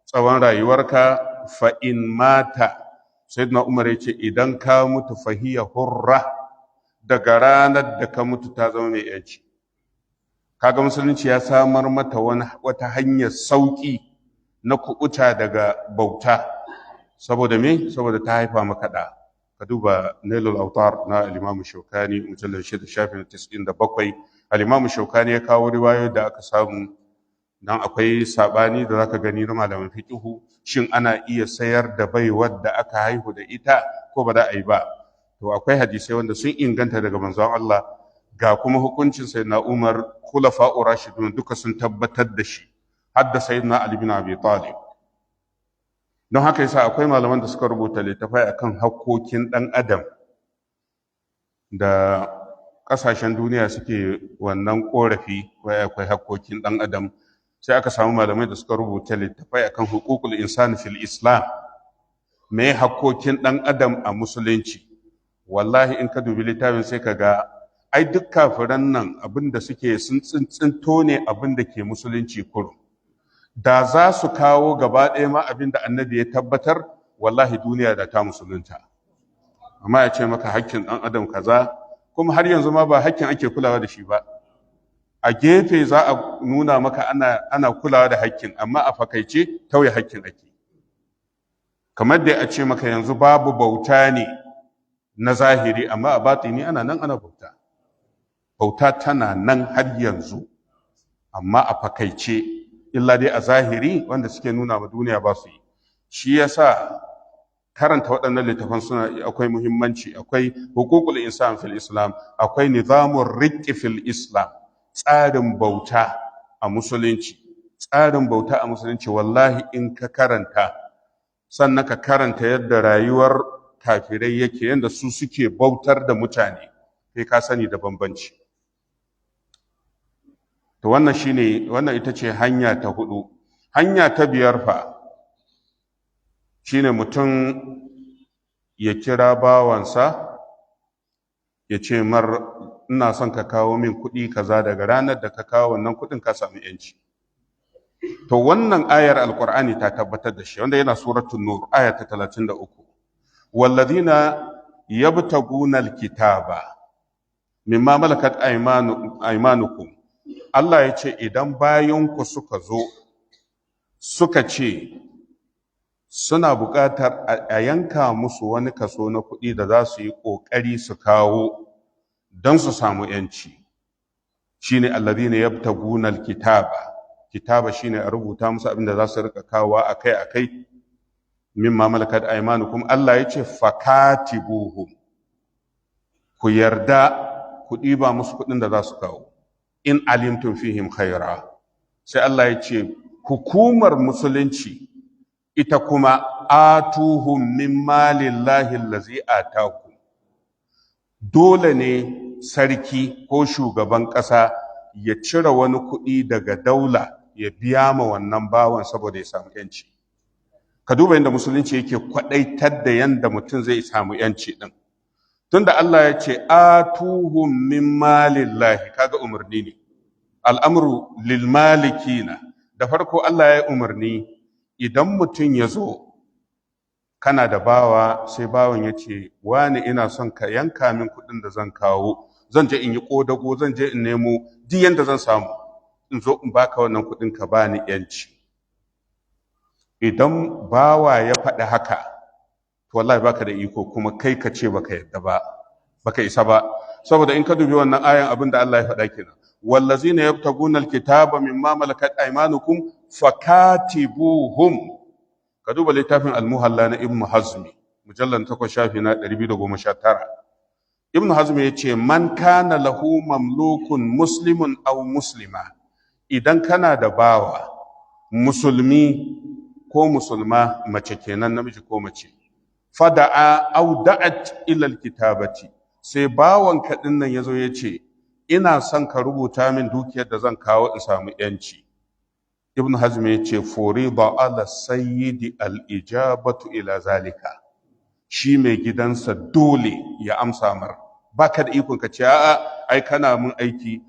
tsawon rayuwarka. Fa in mata, Sayyidina Umar ya ce idan ka mutu, fahiya hurra. Daga ranar da ka mutu ta zama mai yanci. Kaga musulunci ya samar mata wata hanyar sauki na kuɓuta daga bauta. Saboda me? Saboda ta haifa maka ɗa. Ka duba Nailul Autar na Al-Imam Shaukani, mujallal 6, shafin 97. Al-Imam Shaukani ya kawo riwayoyi da aka samu, dan akwai sabani da zaka gani na malaman fiqhu, shin ana iya sayar da baiwar da aka haihu da ita ko ba za a yi ba? To akwai hadisai wanda sun inganta daga manzon Allah, ga kuma hukuncin Sayyidina Umar, khulafa'ur rashidun duka sun tabbatar da shi, hadda Sayyidina Ali bin Abi Talib. Don haka yasa akwai malaman da suka rubuta littafai akan hakkokin ɗan adam da ƙasashen duniya suke wannan ƙorafi, wai akwai hakkokin ɗan adam. Sai aka samu malamai da suka rubuta littafai akan huququl insani fil Islam, me hakkokin ɗan adam a musulunci. Wallahi in ka dubi littafin sai ka ga ai duk kafiran nan abin da suke sun tsintsinto ne abin da ke musulunci kurum. Da za su kawo gaba ɗaya ma abin da annabi ya tabbatar, wallahi duniya da ta musulunta. Amma ya ce maka hakkin ɗan adam kaza, kuma har yanzu ma ba hakkin ake kulawa da shi ba. A gefe za a nuna maka ana kulawa da hakkin, amma a fakaice tauye hakkin ake. Kamar da a ce maka yanzu babu bauta ne na zahiri, amma a batini ana nan ana bauta. Bauta tana nan har yanzu, amma a fakaice, illa dai a zahiri wanda suke nuna wa duniya ba su yi. Shi yasa karanta waɗannan littafan suna akwai muhimmanci. Akwai Huququl Insan fil Islam, akwai Nizamur Riqqi fil Islam, tsarin bauta a musulunci. Tsarin bauta a musulunci, wallahi in ka karanta, sannan ka karanta yadda rayuwar kafirai yake, yadda su suke bautar da mutane, kai ka sani da bambanci. To wannan shine, wannan ita ce hanya ta hudu. Hanya ta biyar fa shine mutum ya kira bawansa ya ce mar, "Ina son ka kawo min kuɗi kaza. Daga ranar da ka kawo wannan kuɗin, ka sami yanci." To wannan ayar Alkur'ani ta tabbatar da shi, wanda yana Suratul Nur, aya ta 33: "Wallazina yabtaguna alkitaba mimma malakat aymanukum." Allah ya ce idan bayanku suka zo suka ce suna buƙatar a yanka musu wani kaso na kuɗi da za su yi ƙoƙari su kawo don su samu ‘yanci, shine allazina yabtaguna alkitaba. Kitaba shine a rubuta musu abin da za su rika kawowa akai akai. "Mimma malakat aymanukum," Allah ya ce, "fakatibuhum," ku yarda ku ɗiba musu kuɗin da za su kawo. "In alimtum fihim khaira," sai Allah ya ce hukumar musulunci ita kuma, "atuhum min malillahi allazi ataku." Dole ne sarki ko shugaban ƙasa ya cire wani kuɗi daga daula ya biya ma wannan bawan saboda ya samu yanci. Ka duba yadda musulunci yake kwaɗaitar da yadda mutum zai samu yanci ɗin. Tunda Allah ya ce "atuhum min malillahi," kaga umarni ne, al'amru lil malikina. Da farko Allah ya yi umarni, idan mutum ya zo, kana da bawa, sai bawan ya ce, "Wani, ina son ka yanka min kuɗin da zan kawo, zan je in yi ƙodago, zan je in nemo duk yanda zan samu, in zo in baka wannan kuɗin ka bani yanci." Idan bawa ya faɗi haka, to wallahi baka da iko kuma kai ka ce baka yadda ba, baka isa ba. Saboda in ka dubi wannan ayan, abin da Allah ya faɗa kenan: "Wallazina yabtaguna alkitaba mimma malakat aymanukum fakatibuhum." Ka duba littafin Al-Muhalla na Ibn Hazmi, mujallal 8, shafi na 219. Ibn Hazmi yace, "Man kana lahu mamlukun muslimun aw muslima," idan kana da bawa musulmi ko musulma, mace kenan, namiji ko mace, "fada'a aw da'at ila alkitabati," sai bawan ka din nan yazo yace, "Ina son ka rubuta min dukiyar da zan kawo in samu yanci." Ibn Hazm ya ce, "Furida ala sayyidi al-ijabatu ila zalika." Shi mai gidansa dole ya amsa mar. Baka da ikon ka ce, "A'a, ai kana mun aiki,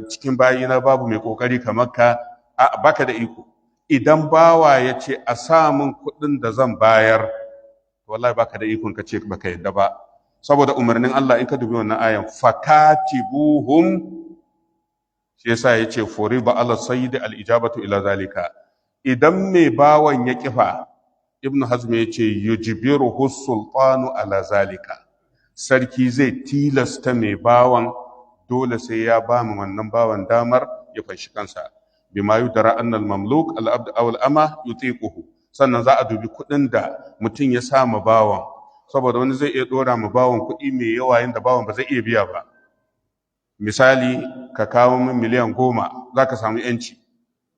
cikin bayina babu mai kokari kamar ka." A'a, baka da iko. Idan bawa ya ce a sa mun kuɗin da zan bayar, wallahi baka da ikon ka ce baka yadda ba, saboda umarnin Allah, in ka dubi wannan ayan, "fakatibuhum," shi yasa yace "furiba ala sayyidi al-ijabatu ila zalika." Idan mai bawan ya kifa, Ibn Hazm ya ce, "Yujbiruhu sultanu ala zalika." Sarki zai tilasta mai bawan, dole sai ya ba mu wannan bawan damar ya fanshi kansa. "Bima yudara anna al-mamluk al-abd aw al-ama yutiquhu." Sannan za a dubi kuɗin da mutum ya sa ma bawan, saboda wani zai iya dora ma bawan kuɗi mai yawa yanda bawan ba zai iya biya ba. Misali, ka kawo min miliyan 10, za ka samu yanci.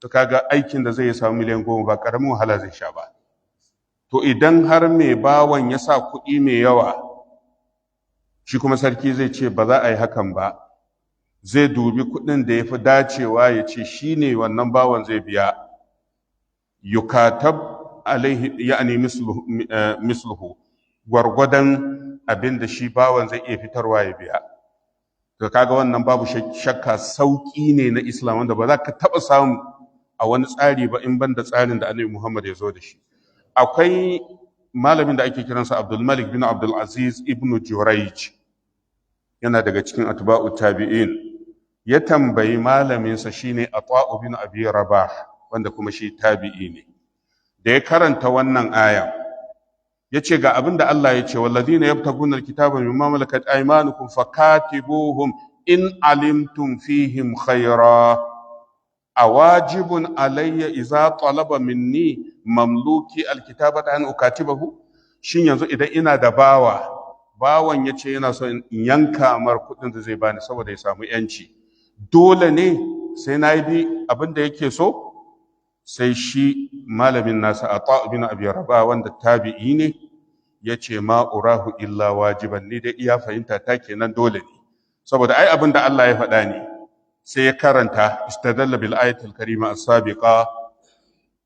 To kaga aikin da zai samu miliyan 10 ba ƙaramin wahala zai sha ba. To idan har mai bawan ya sa kuɗi mai yawa, shi kuma sarki zai ce ba za a yi hakan ba. Zai dubi kuɗin da ya fi dacewa, ya ce shi ne wannan bawan zai biya. "Yukatab alaihi," ya'ani misluhu, gwargwadon abin da shi bawan zai iya fitarwa ya biya. To kaga wannan babu shakka sauƙi ne na Islam wanda ba za ka taɓa samu a wani tsari ba in ban da tsarin da Annabi Muhammad ya zo da shi. Akwai malamin da ake kiransa Abdul Malik bin Abdul Aziz ibn Jurayj, yana daga cikin atba'u tabi'in. Ya tambayi malaminsa, shine Ata'u bin Abi Rabah, wanda kuma shi tabi'i ne. Da ya karanta wannan aya, ya ce ga abin da Allah ya ce, "Wallazina yabtaguna alkitaba mimma malakat aymanukum fakatibuhum in alimtum fihim khaira awajibun alayya idza talaba minni mamluki alkitabata an ukatibahu. Shin yanzu idan ina da bawa, bawan yace yana so in yanka mar kudin da zai bani saboda ya samu yanci, dole ne sai na yi abin da yake so? Sai shi malamin nasa Ata bin Abi Rabah, wanda tabi'i ne, yace ma urahu illa wajiban, ni dai iya fahimta ta kenan dole ne, saboda ai abin da Allah ya faɗa ne. Sai ya karanta istadalla bil ayatil karima as-sabiqa,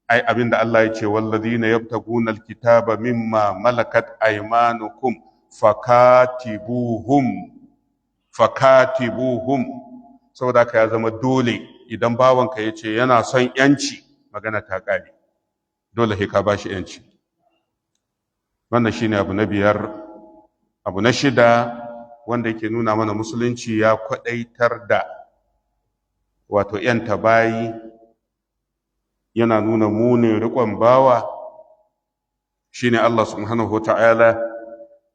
ai abin da Allah ya ce wallazina yabtaguna alkitaba mimma malakat aymanukum fakatibuhum fakatibuhum. Saboda ka ya zama dole idan bawanka ya ce yana son yanci, magana ta ƙare, dole sai ka bashi yanci. Wannan shine abu na biyar. Abu na shida wanda yake nuna mana musulunci ya kwadaitar da wato yanta bayi, yana nuna munin riƙon bawa, shine Allah subhanahu wata'ala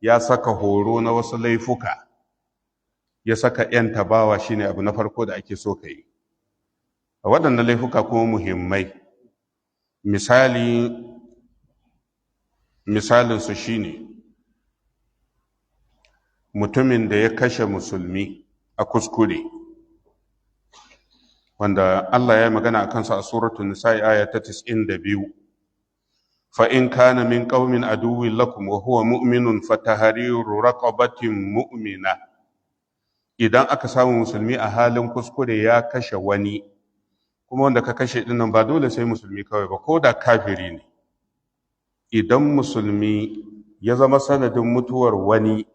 ya saka horo na wasu laifuka, ya saka yanta bawa shine abu na farko da ake so ka yi. A waɗannan laifuka kuma muhimmai, misali misalinsu shine mutumin da ya kashe musulmi a kuskure, wanda Allah ya magana a kansa a suratul nisa'i aya ta 92, fa in kana min qaumin aduwwin lakum wa huwa mu'minun fatahriru raqabatin mu'mina. Idan aka samu musulmi a halin kuskure ya kashe wani, kuma wanda ka kashe din nan ba dole sai musulmi kawai ba, ko da kafiri ne, idan musulmi ya zama sanadin mutuwar wani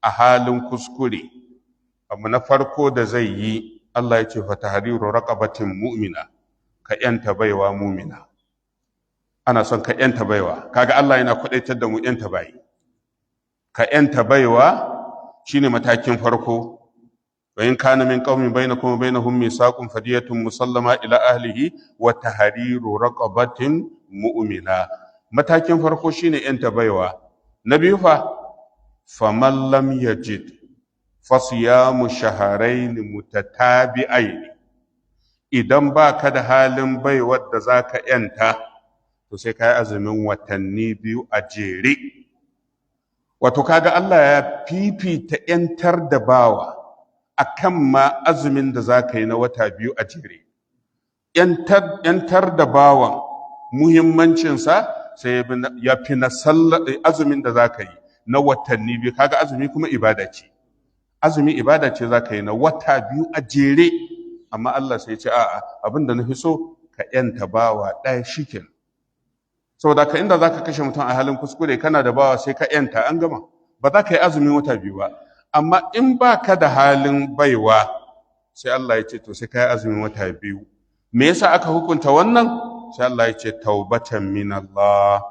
a halin kuskure, abu na farko da zai yi, Allah ya ce fa tahriru raqabatin mu'mina, ka yanta baiwa mu'mina. Ana son ka yanta baiwa. Kaga Allah yana kwadaitar da mu yanta bayi. Ka yanta baiwa shine matakin farko. Wa in kana min qaumin bainakum wa bainahum misaqun fadiyatun musallama ila ahlihi wa tahriru raqabatin mu'mina. Matakin farko shine yanta baiwa. Na biyu fa, faman lam yajid fasiyamu shaharain mutatabi'ain. Idan ba ka da halin baiwar da za ka yanta, to sai ka yi azumin watanni biyu a jere. Wato kaga Allah ya fifita yantar da bawa akan ma azumin da za ka yi na wata biyu a jere. Yantar da bawan muhimmancinsa sai ya fi na azumin da za ka yi na watanni biyu. Kaga azumi kuma ibada ce, azumi ibada ce za ka yi na wata biyu a jere, amma Allah sai ce a'a, abin da na fi so ka yanta bawa ɗaya shikenan. Saboda ka inda za ka kashe mutum a halin kuskure, kana da bawa sai ka yanta, an gama, ba za ka yi azumin wata biyu ba. Amma in ba ka da halin baiwa, sai Allah ya ce to sai ka yi azumin wata biyu. Me yasa aka hukunta wannan? Sai Allah ya ce taubatan min Allah,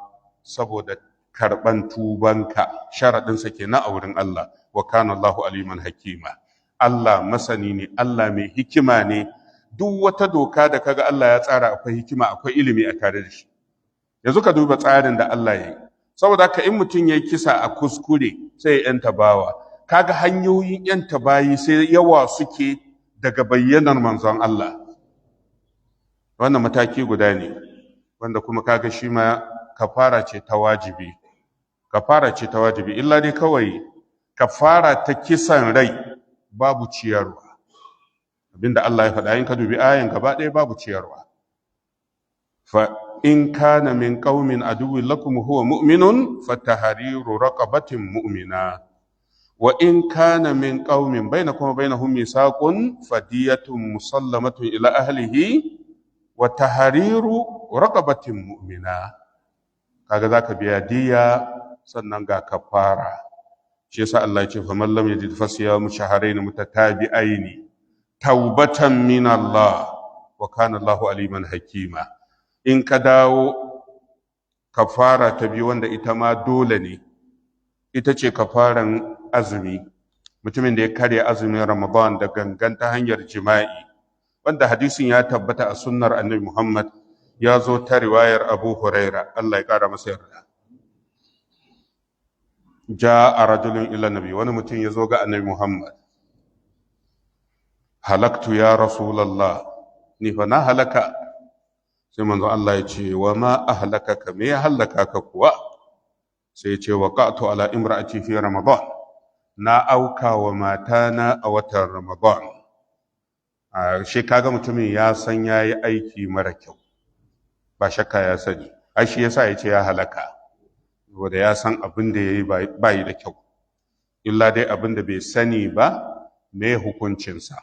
saboda karban tubanka, sharaɗinsa kenan a wurin Allah. Wa kana Allahu aliman hakima. Allah masani ne, Allah mai hikima ne. Duk wata doka da kaga Allah ya tsara akwai hikima, akwai ilimi a tare da shi. Yanzu ka duba tsarin da Allah ya yi. Saboda haka in mutum ya yi kisa a kuskure sai ya yanta bawa. Kaga hanyoyin yanta bayi sai yawa suke daga bayyanar manzon Allah. Wannan mataki guda ne, wanda kuma kaga shi ma kafara ce ta wajibi. Kafara ce ta wajibi, illa dai kawai kafara ta kisan rai babu ciyarwa. Abinda Allah ya faɗa in ka dubi ayan gaba ɗaya babu ciyarwa. Fa in kana min qaumin aduwwin lakum huwa mu'minun fatahriru raqabatin mu'mina. Wa in kana min qaumin bainakum wa bainahum misaqun fadiyatun musallamatun ila ahlihi wa tahriru raqabatin mu'mina. Kaga zaka biya diya, sannan ga kafara. Shi yasa Allah ya ce fa man lam yajid fasiyamu shahrayn mutatabi'aini taubatan min Allah wa kana Allahu aliman hakima. In ka dawo kafara ta biyu, wanda ita ma dole ne, ita ce kafaran azumi. Mutumin da ya karya azumin Ramadan da gangan ta hanyar jima'i, wanda hadisin ya tabbata a sunnar Annabi Muhammad, ya zo ta riwayar Abu Huraira, Allah ya kara masa yarda. Ja'a rajulun ila nabi, wani mutum ya zo ga Annabi Muhammad. Halaktu ya Rasulallah, ni fa na halaka. Sai manzo Allah ya ce, wa ma ahlakaka, me ya halaka ka kuwa? Sai ya ce, waqa'tu ala imra'ati fi Ramadan. Na auka wa matana a watan Ramadan. Shi kaga mutumin ya san yayi aiki mara kyau. Ba shakka ya sani. Ai shi yasa ya ce ya halaka. Saboda ya san abin da yayi ba yi da kyau. Illa dai abin da bai sani ba, me hukuncinsa.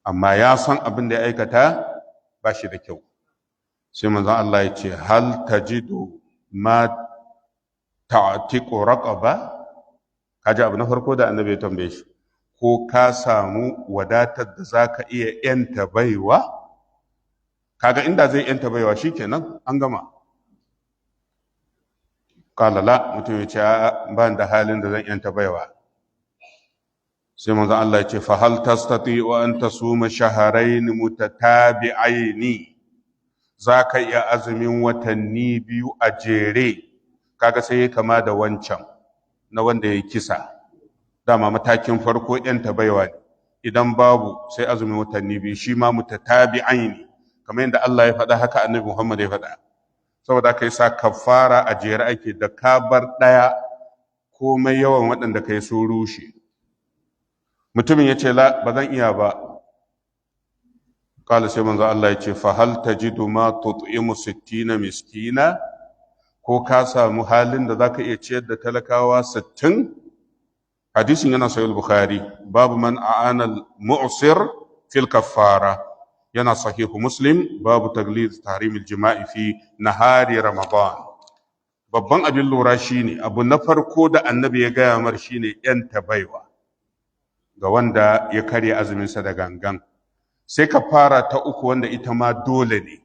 Amma ya san abin da ya aikata ba shi da kyau. Sai manzon Allah ya ce, hal tajidu ma ta'tiqu raqaba? Kaji abu na farko da annabi ya tambaye shi, ko ka samu wadatar da zaka iya yanta baiwa? Kaga inda zai yanta baiwa shikenan an gama. Qala la, mutum ya ce a'a, ban da halin da zan yanta baiwa. Sai manzon Allah ya ce, fa hal tastati'u an tasuma shahrayn mutatabi'aini? Zaka iya azumin watanni biyu a jere. Kaga sai ya kama da wancan na wanda ya kisa. Dama matakin farko yanta baiwa ne, idan babu sai azumin watanni biyu, shi ma mutatabi'aini, kamar yadda Allah ya faɗa haka annabi Muhammad ya faɗa. Saboda haka yasa kafara a jere ake, da ka bar ɗaya komai yawan waɗanda kai sun rushe. Mutumin ya ce la, ba zan iya ba. Kala sai manzo Allah ya ce, fa hal tajidu ma tut'imu 60 miskina? Ko ka samu halin da zaka iya ciyar da talakawa 60? Hadisin yana sahih Bukhari, babu man a'ana al-mu'sir fil kaffara. Yana sahihu Muslim, babu tagliz tahrim al-jima'i fi nahari Ramadan. Babban abin lura shine abu na farko da annabi ya gaya mar shine yan baiwa ga wanda ya karya azuminsa da gangan. Sai kafara ta uku wanda ita ma dole ne,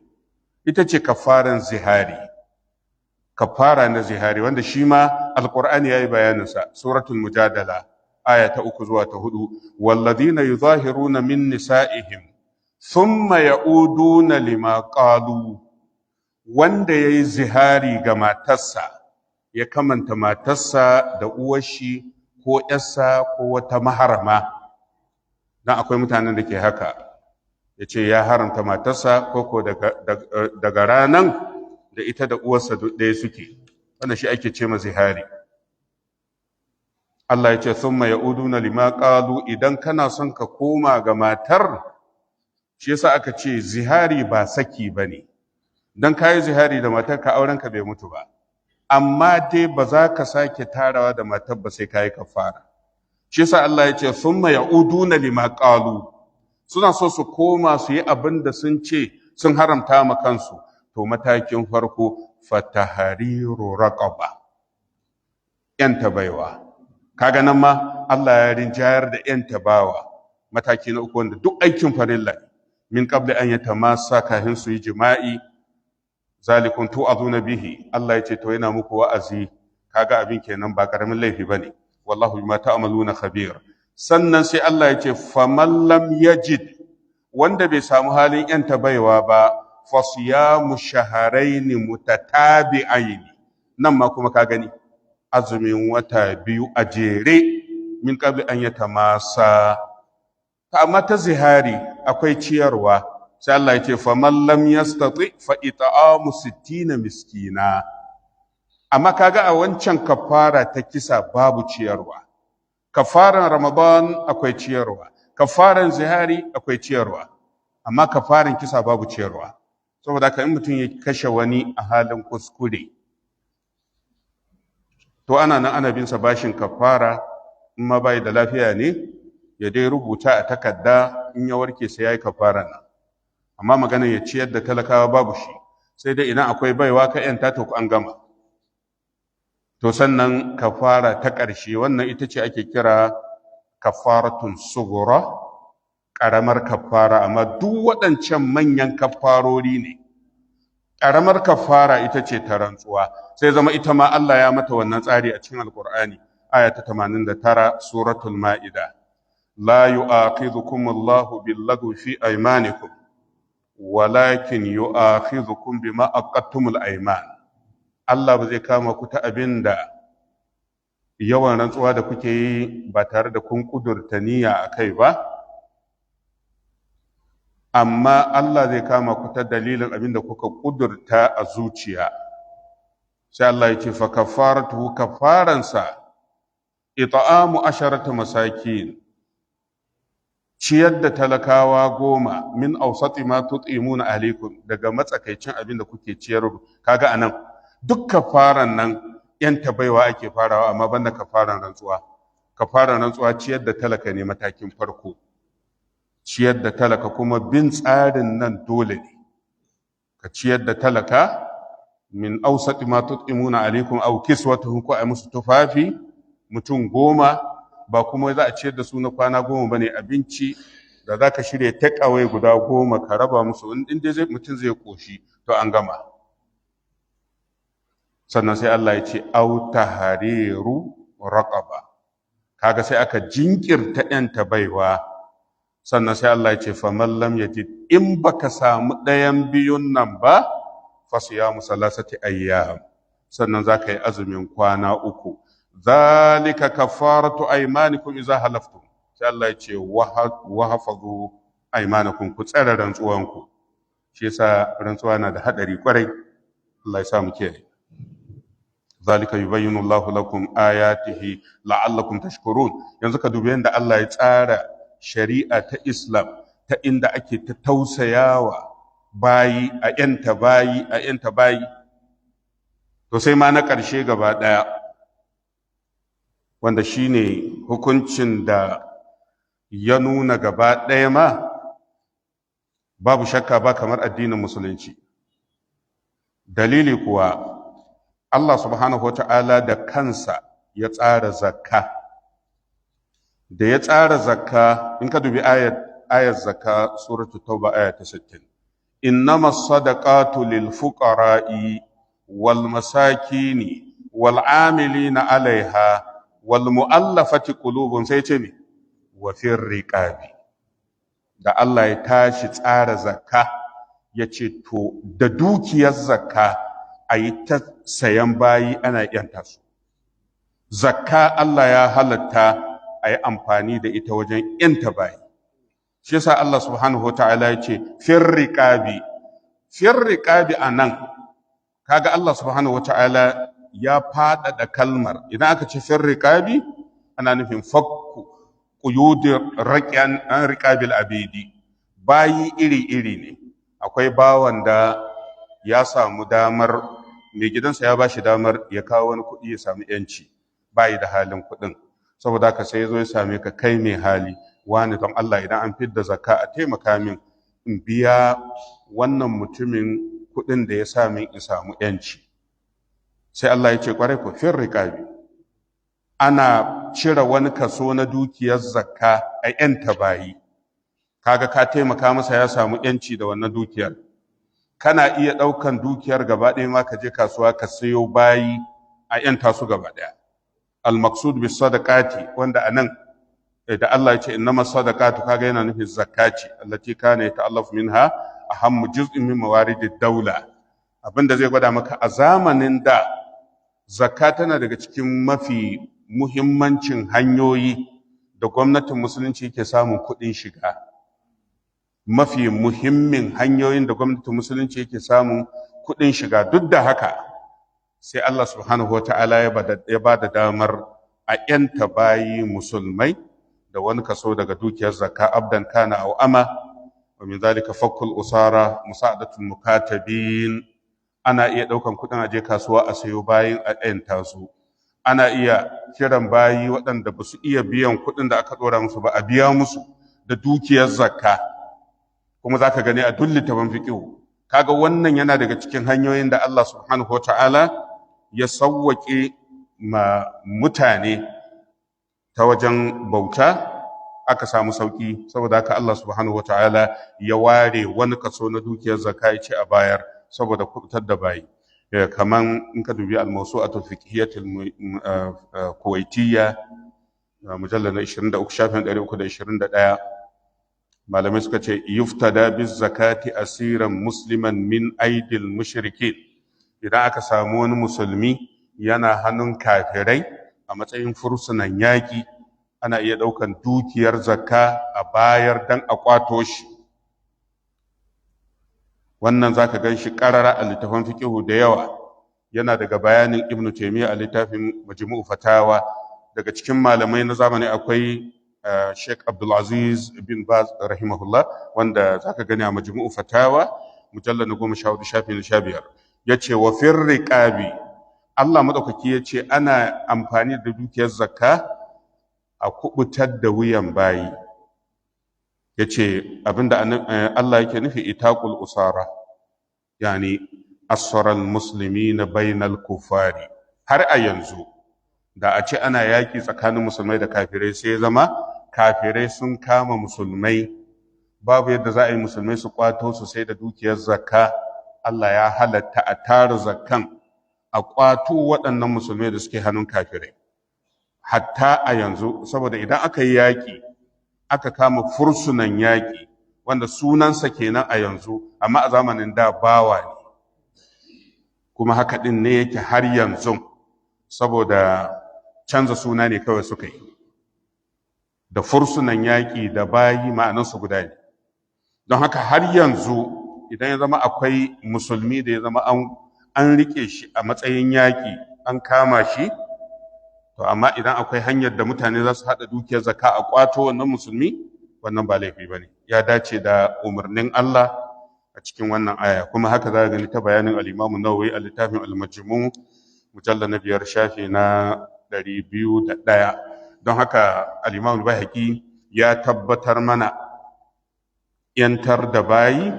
ita ce kafaran zihari. Kafara na zihari wanda shi ma alqur'ani yayi bayaninsa, suratul mujadala aya ta 3 zuwa ta 4, walladhina yuzahiruna min nisa'ihim thumma ya'uduna lima qalu. Wanda yayi zihari ga matarsa, ya kamanta matarsa da uwarshi ko ƴarsa ko wata maharama. Dan akwai mutanen da ke haka, yace ya haramta matarsa ko ko daga ranan da ita da uwarsa duk ɗaya suke. Wannan shi ake ce ma zihari. Allah ya ce thumma ya'uduna lima qalu. Idan kana son ka koma ga matar, shi yasa aka ce zihari ba saki bane. Dan kayi zihari da matar ka, auren ka bai mutu ba, amma dai ba za ka sake tarawa da matar ba sai kayi kafara. Shi yasa Allah ya ce thumma ya'uduna lima qalu. Suna so su koma su yi abin da sun ce sun haramta ma kansu. To matakin farko, fatahariru raqaba, yanta baiwa. Kaga nan ma Allah ya rinjayar da yanta bawa. Mataki na uku wanda duk aikin farilla ne, min qabli an yatamassa, kafin su yi jima'i. Zalikum tu'azuna bihi. Allah ya ce to yana muku wa'azi. Kaga abin kenan ba karamin laifi bane. Wallahu bima ta'maluna khabir. Sannan sai Allah ya ce faman lam yajid, wanda bai samu halin yanta baiwa ba, fasiyamu shaharaini mutatabi'aini. Nan ma kuma ka gani azumin wata biyu a jere, min qabli an yatamasa. Amma ta zihari akwai ciyarwa. Sai Allah ya ce faman lam yastati fa it'amu 60 miskina. Amma kaga a wancan kafara ta kisa babu ciyarwa. Kafaran Ramadan akwai ciyarwa, kafaran zihari akwai ciyarwa, amma kafaran kisa babu ciyarwa. Saboda haka in mutum ya kashe wani a halin kuskure, to ana nan ana bin sa bashin kafara. In ma bai da lafiya ne, ya dai rubuta a takarda, in ya warke sai ya yi kafara nan. Amma maganar ya ciyar da talakawa babu shi, sai dai idan akwai baiwa ka yanta, to an gama. To sannan kafara ta ƙarshe, wannan ita ce ake kira kafaratun sugura, ƙaramar kafara. Amma duk waɗancan manyan kafarori ne. Ƙaramar kafara ita ce ta rantsuwa. Sai zama ita ma Allah ya mata wannan tsari a cikin Alƙur'ani, aya ta 89 suratul Ma'ida, la yu'akhidhukum Allahu bil-lagwi fi aymanikum walakin yu'akhidhukum bima aqadtumul ayman. Allah ba zai kama ku ta abin da yawan rantsuwa da kuke yi ba tare da kun kudurta niyya a kai ba. Amma Allah zai kama ku ta dalilin abin da kuka kudurta a zuciya. Sai Allah ya ce fa kafaratu, kafaransa it'amu asharata masakin, ciyar da talakawa 10, min awsati ma tut'imuna ahlikum, daga matsakaicin abin da kuke ciyar. Kaga anan duk kafaran nan yan tabaiwa ake farawa, amma banda kafaran rantsuwa. Kafaran rantsuwa ciyar da talaka ne matakin farko, ciyar da talaka kuma bin tsarin nan dole ne ka ciyar da talaka, min awsati ma tut'imuna alaikum aw kiswatuhum, ko ay musu tufafi mutum 10. Ba kuma za a ciyar da su na kwana 10 bane, abinci da za ka shirya take away guda 10 ka raba musu, in dai mutum zai koshi to an gama. Sannan sai Allah ya ce aw tahriru raqaba, kaga sai aka jinkirta yan baiwa. Sannan sai Allah ya ce faman lam yajid, in baka samu ɗayan biyun nan ba, fasiyamu salasati ayyam, sannan za ka yi azumin kwana 3. Zalika kafaratu aymanikum idza halaftum. Sai Allah ya ce wa hafazu aymanakum, ku tsare rantsuwanku. Shi yasa rantsuwa na da hadari kwarai, Allah ya sa mu kiyaye. Zalika yubayyinu Allahu lakum ayatihi la'allakum tashkurun. Yanzu ka dubi yadda Allah ya tsara shari'a ta Islam, ta inda ake ta tausayawa bayi, a ‘yanta bayi, a ‘yanta bayi. To sai ma na ƙarshe gaba ɗaya, wanda shi ne hukuncin da ya nuna gaba ɗaya ma babu shakka ba kamar addinin musulunci. Dalili kuwa, Allah subhanahu wa ta'ala da kansa ya tsara zakka. Da ya tsara zakka, in ka dubi ayar zakka, suratu Tauba aya ta 60. Innama sadaqatu lil fuqara'i wal masakini wal amilina alaiha wal mu'allafati qulubun, sai ce me? Wa fir riqabi. Da Allah ya tashi tsara zakka, ya ce to da dukiyar zakka a yi ta sayan bayi ana yanta su. Zakka Allah ya halatta a yi amfani da ita wajen yanta bayi. Shi yasa Allah subhanahu wa ta'ala ya ce fir riqabi. Fir riqabi anan kaga Allah subhanahu wa ta'ala ya faɗaɗa kalmar. Idan aka ce fir riqabi, ana nufin fakku quyudir raqyan an riqabil abidi. Bayi iri-iri ne. Akwai bawan da ya samu damar, mai gidansa ya bashi damar ya kawo wani kuɗi ya samu yanci, bayi da halin kuɗin. Saboda haka sai ya zo ya same ka, kai mai hali, wani, don Allah idan an fidda zakka a taimaka min in biya wannan mutumin kuɗin da ya sa min in samu yanci. Sai Allah ya ce kwarai ku, fir riqabi, ana cire wani kaso na dukiyar zakka a yanta bayi. Kaga ka taimaka masa ya samu yanci da wannan dukiyar. Kana iya ɗaukan dukiyar gaba ɗaya ma ka je kasuwa ka sayo bayi a yanta su gaba ɗaya. Al-maqsud bis sadaqati, wanda anan da Allah ya ce innama sadaqatu, kaga yana nufin zakati allati kana yata'allaf minha ahammu juz'in min mawaridid dawla. Abinda zai gwada maka a zamanin da zakka tana daga cikin mafi muhimmancin hanyoyi da gwamnatin musulunci ke samun kuɗin shiga. Mafi muhimmin hanyoyin da gwamnatin musulunci yake samun kuɗin shiga. Duk da haka sai Allah subhanahu wa ta'ala ya ba da damar a ‘yanta bayi musulmai da wani kaso daga dukiyar zakka, abdan kana aw ama, wa min zalika fakkul usara, musa'adatul mukatabin. Ana iya ɗaukan kuɗin aje kasuwa a sayo bayin a ‘yanta su. Ana iya kiran bayi waɗanda ba su iya biyan kuɗin da aka ɗora musu ba, a biya musu da dukiyar zakka. Kuma za ka gani a duk littafin fiƙihu. Kaga wannan yana daga cikin hanyoyin da Allah subhanahu wa ta'ala ya sawwaƙe ma mutane ta wajen bauta, aka samu sauƙi. Saboda haka Allah subhanahu wa ta'ala ya ware wani kaso na dukiyar zakka ya ce a bayar saboda kubutar da bayi. Kaman in ka dubi al-mawsu'atul fiqhiyyatul kuwaitiyya, mujallal na 23, shafin 321, malamai suka ce yuftada biz zakati asiran musliman min aidil mushrikin. Idan aka samu wani musulmi yana hannun kafirai a matsayin fursunan yaƙi, ana iya ɗaukan dukiyar zakka a bayar dan a kwato shi. Wannan zaka gan shi ƙarara a littafan fiqihu da yawa. Yana daga bayanin Ibn Taymiyyah a littafin Majmu'u Fatawa. Daga cikin malamai na zamani akwai Sheikh Abdulaziz bin Baz rahimahullah, wanda zaka gani a Majmu'u Fatawa mujallal na 14 shafi na 15, yace wa firriqabi, Allah madaukaki yace ana amfani da dukiyar zakka a kubutar da wuyan bayi. Yace abinda Allah yake nufi itaqul usara, yani asral muslimina bainal kufari. Har a yanzu da a ce ana yaƙi tsakanin musulmai da kafirai, sai zama kafirai sun kama musulmai, babu yadda za a yi musulmai su kwato su sai da dukiyar zakka. Allah ya halatta a tara zakkan a kwato waɗannan musulmai da suke hannun kafirai hatta a yanzu. Saboda idan aka yi yaƙi aka kama fursunan yaƙi, wanda sunansa kenan a yanzu, amma a zamanin da bawa ne, kuma haka ɗin ne yake har yanzu, saboda canza suna ne kawai suka yi. Da fursunan yaƙi da bayi ma'anansu guda ne. Don haka har yanzu idan ya zama akwai musulmi da ya zama an riƙe shi a matsayin yaƙi, an kama shi, to amma idan akwai hanyar da mutane za su haɗa dukiyar zakka a ƙwato wannan musulmi, wannan ba laifi ba ne, ya dace da umarnin Allah a cikin wannan aya. Kuma haka za ka gani ta bayanin al-Imam Nawawi a littafin al-Majmu' mujalla na 5 shafi na 201. Don haka al-Imam Bayhaqi ya tabbatar mana yantar da bayi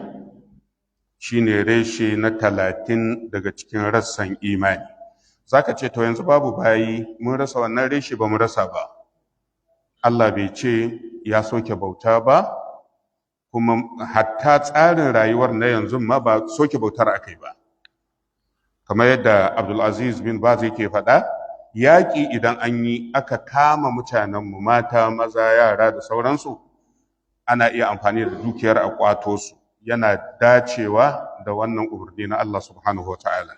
shine reshe na 30 daga cikin rassan imani. Zaka ce to yanzu babu bayi, mun rasa wannan reshe. Ba mu rasa ba. Allah bai ce ya soke bauta ba, kuma hatta tsarin rayuwar na yanzu ma ba soke bautar akai ba. Kamar yadda Abdulaziz bin Baz yake faɗa, yaƙi idan an yi aka kama mutanenmu, mata, maza, yara da sauransu, ana iya amfani da dukiyar a ƙwato su. Yana dacewa da wannan umarni na Allah subhanahu wa ta'ala.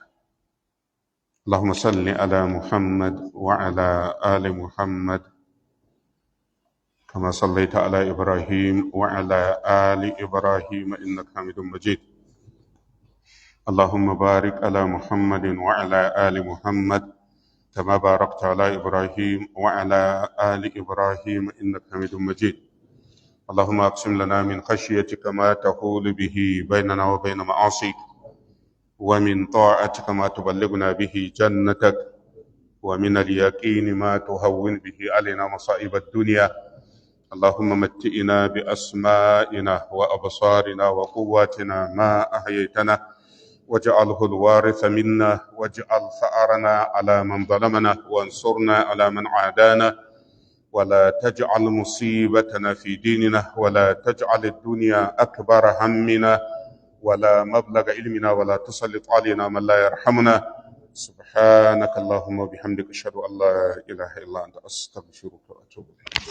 اللهم صل على محمد وعلى آل محمد كما صليت على إبراهيم وعلى آل إبراهيم إنك حميد مجيد. اللهم بارك على محمد وعلى آل محمد كما باركت على إبراهيم وعلى آل إبراهيم إنك حميد مجيد. اللهم أقسم لنا من خشيتك ما تحول به بيننا وبين معاصيك، ومن طاعتك ما تبلغنا به جنتك، ومن اليقين ما تهون به علينا مصائب الدنيا. اللهم متئنا بأسمائنا وأبصارنا وقواتنا ما أحييتنا، واجعله الوارث منا، واجعل ثأرنا على من ظلمنا، وانصرنا على من عادانا، ولا تجعل مصيبتنا في ديننا، ولا تجعل الدنيا أكبر همنا ولا مبلغ علمنا، ولا تسلط علينا من لا يرحمنا. سبحانك اللهم وبحمدك، أشهد أن لا إله إلا أنت، أستغفرك وأتوب إليك.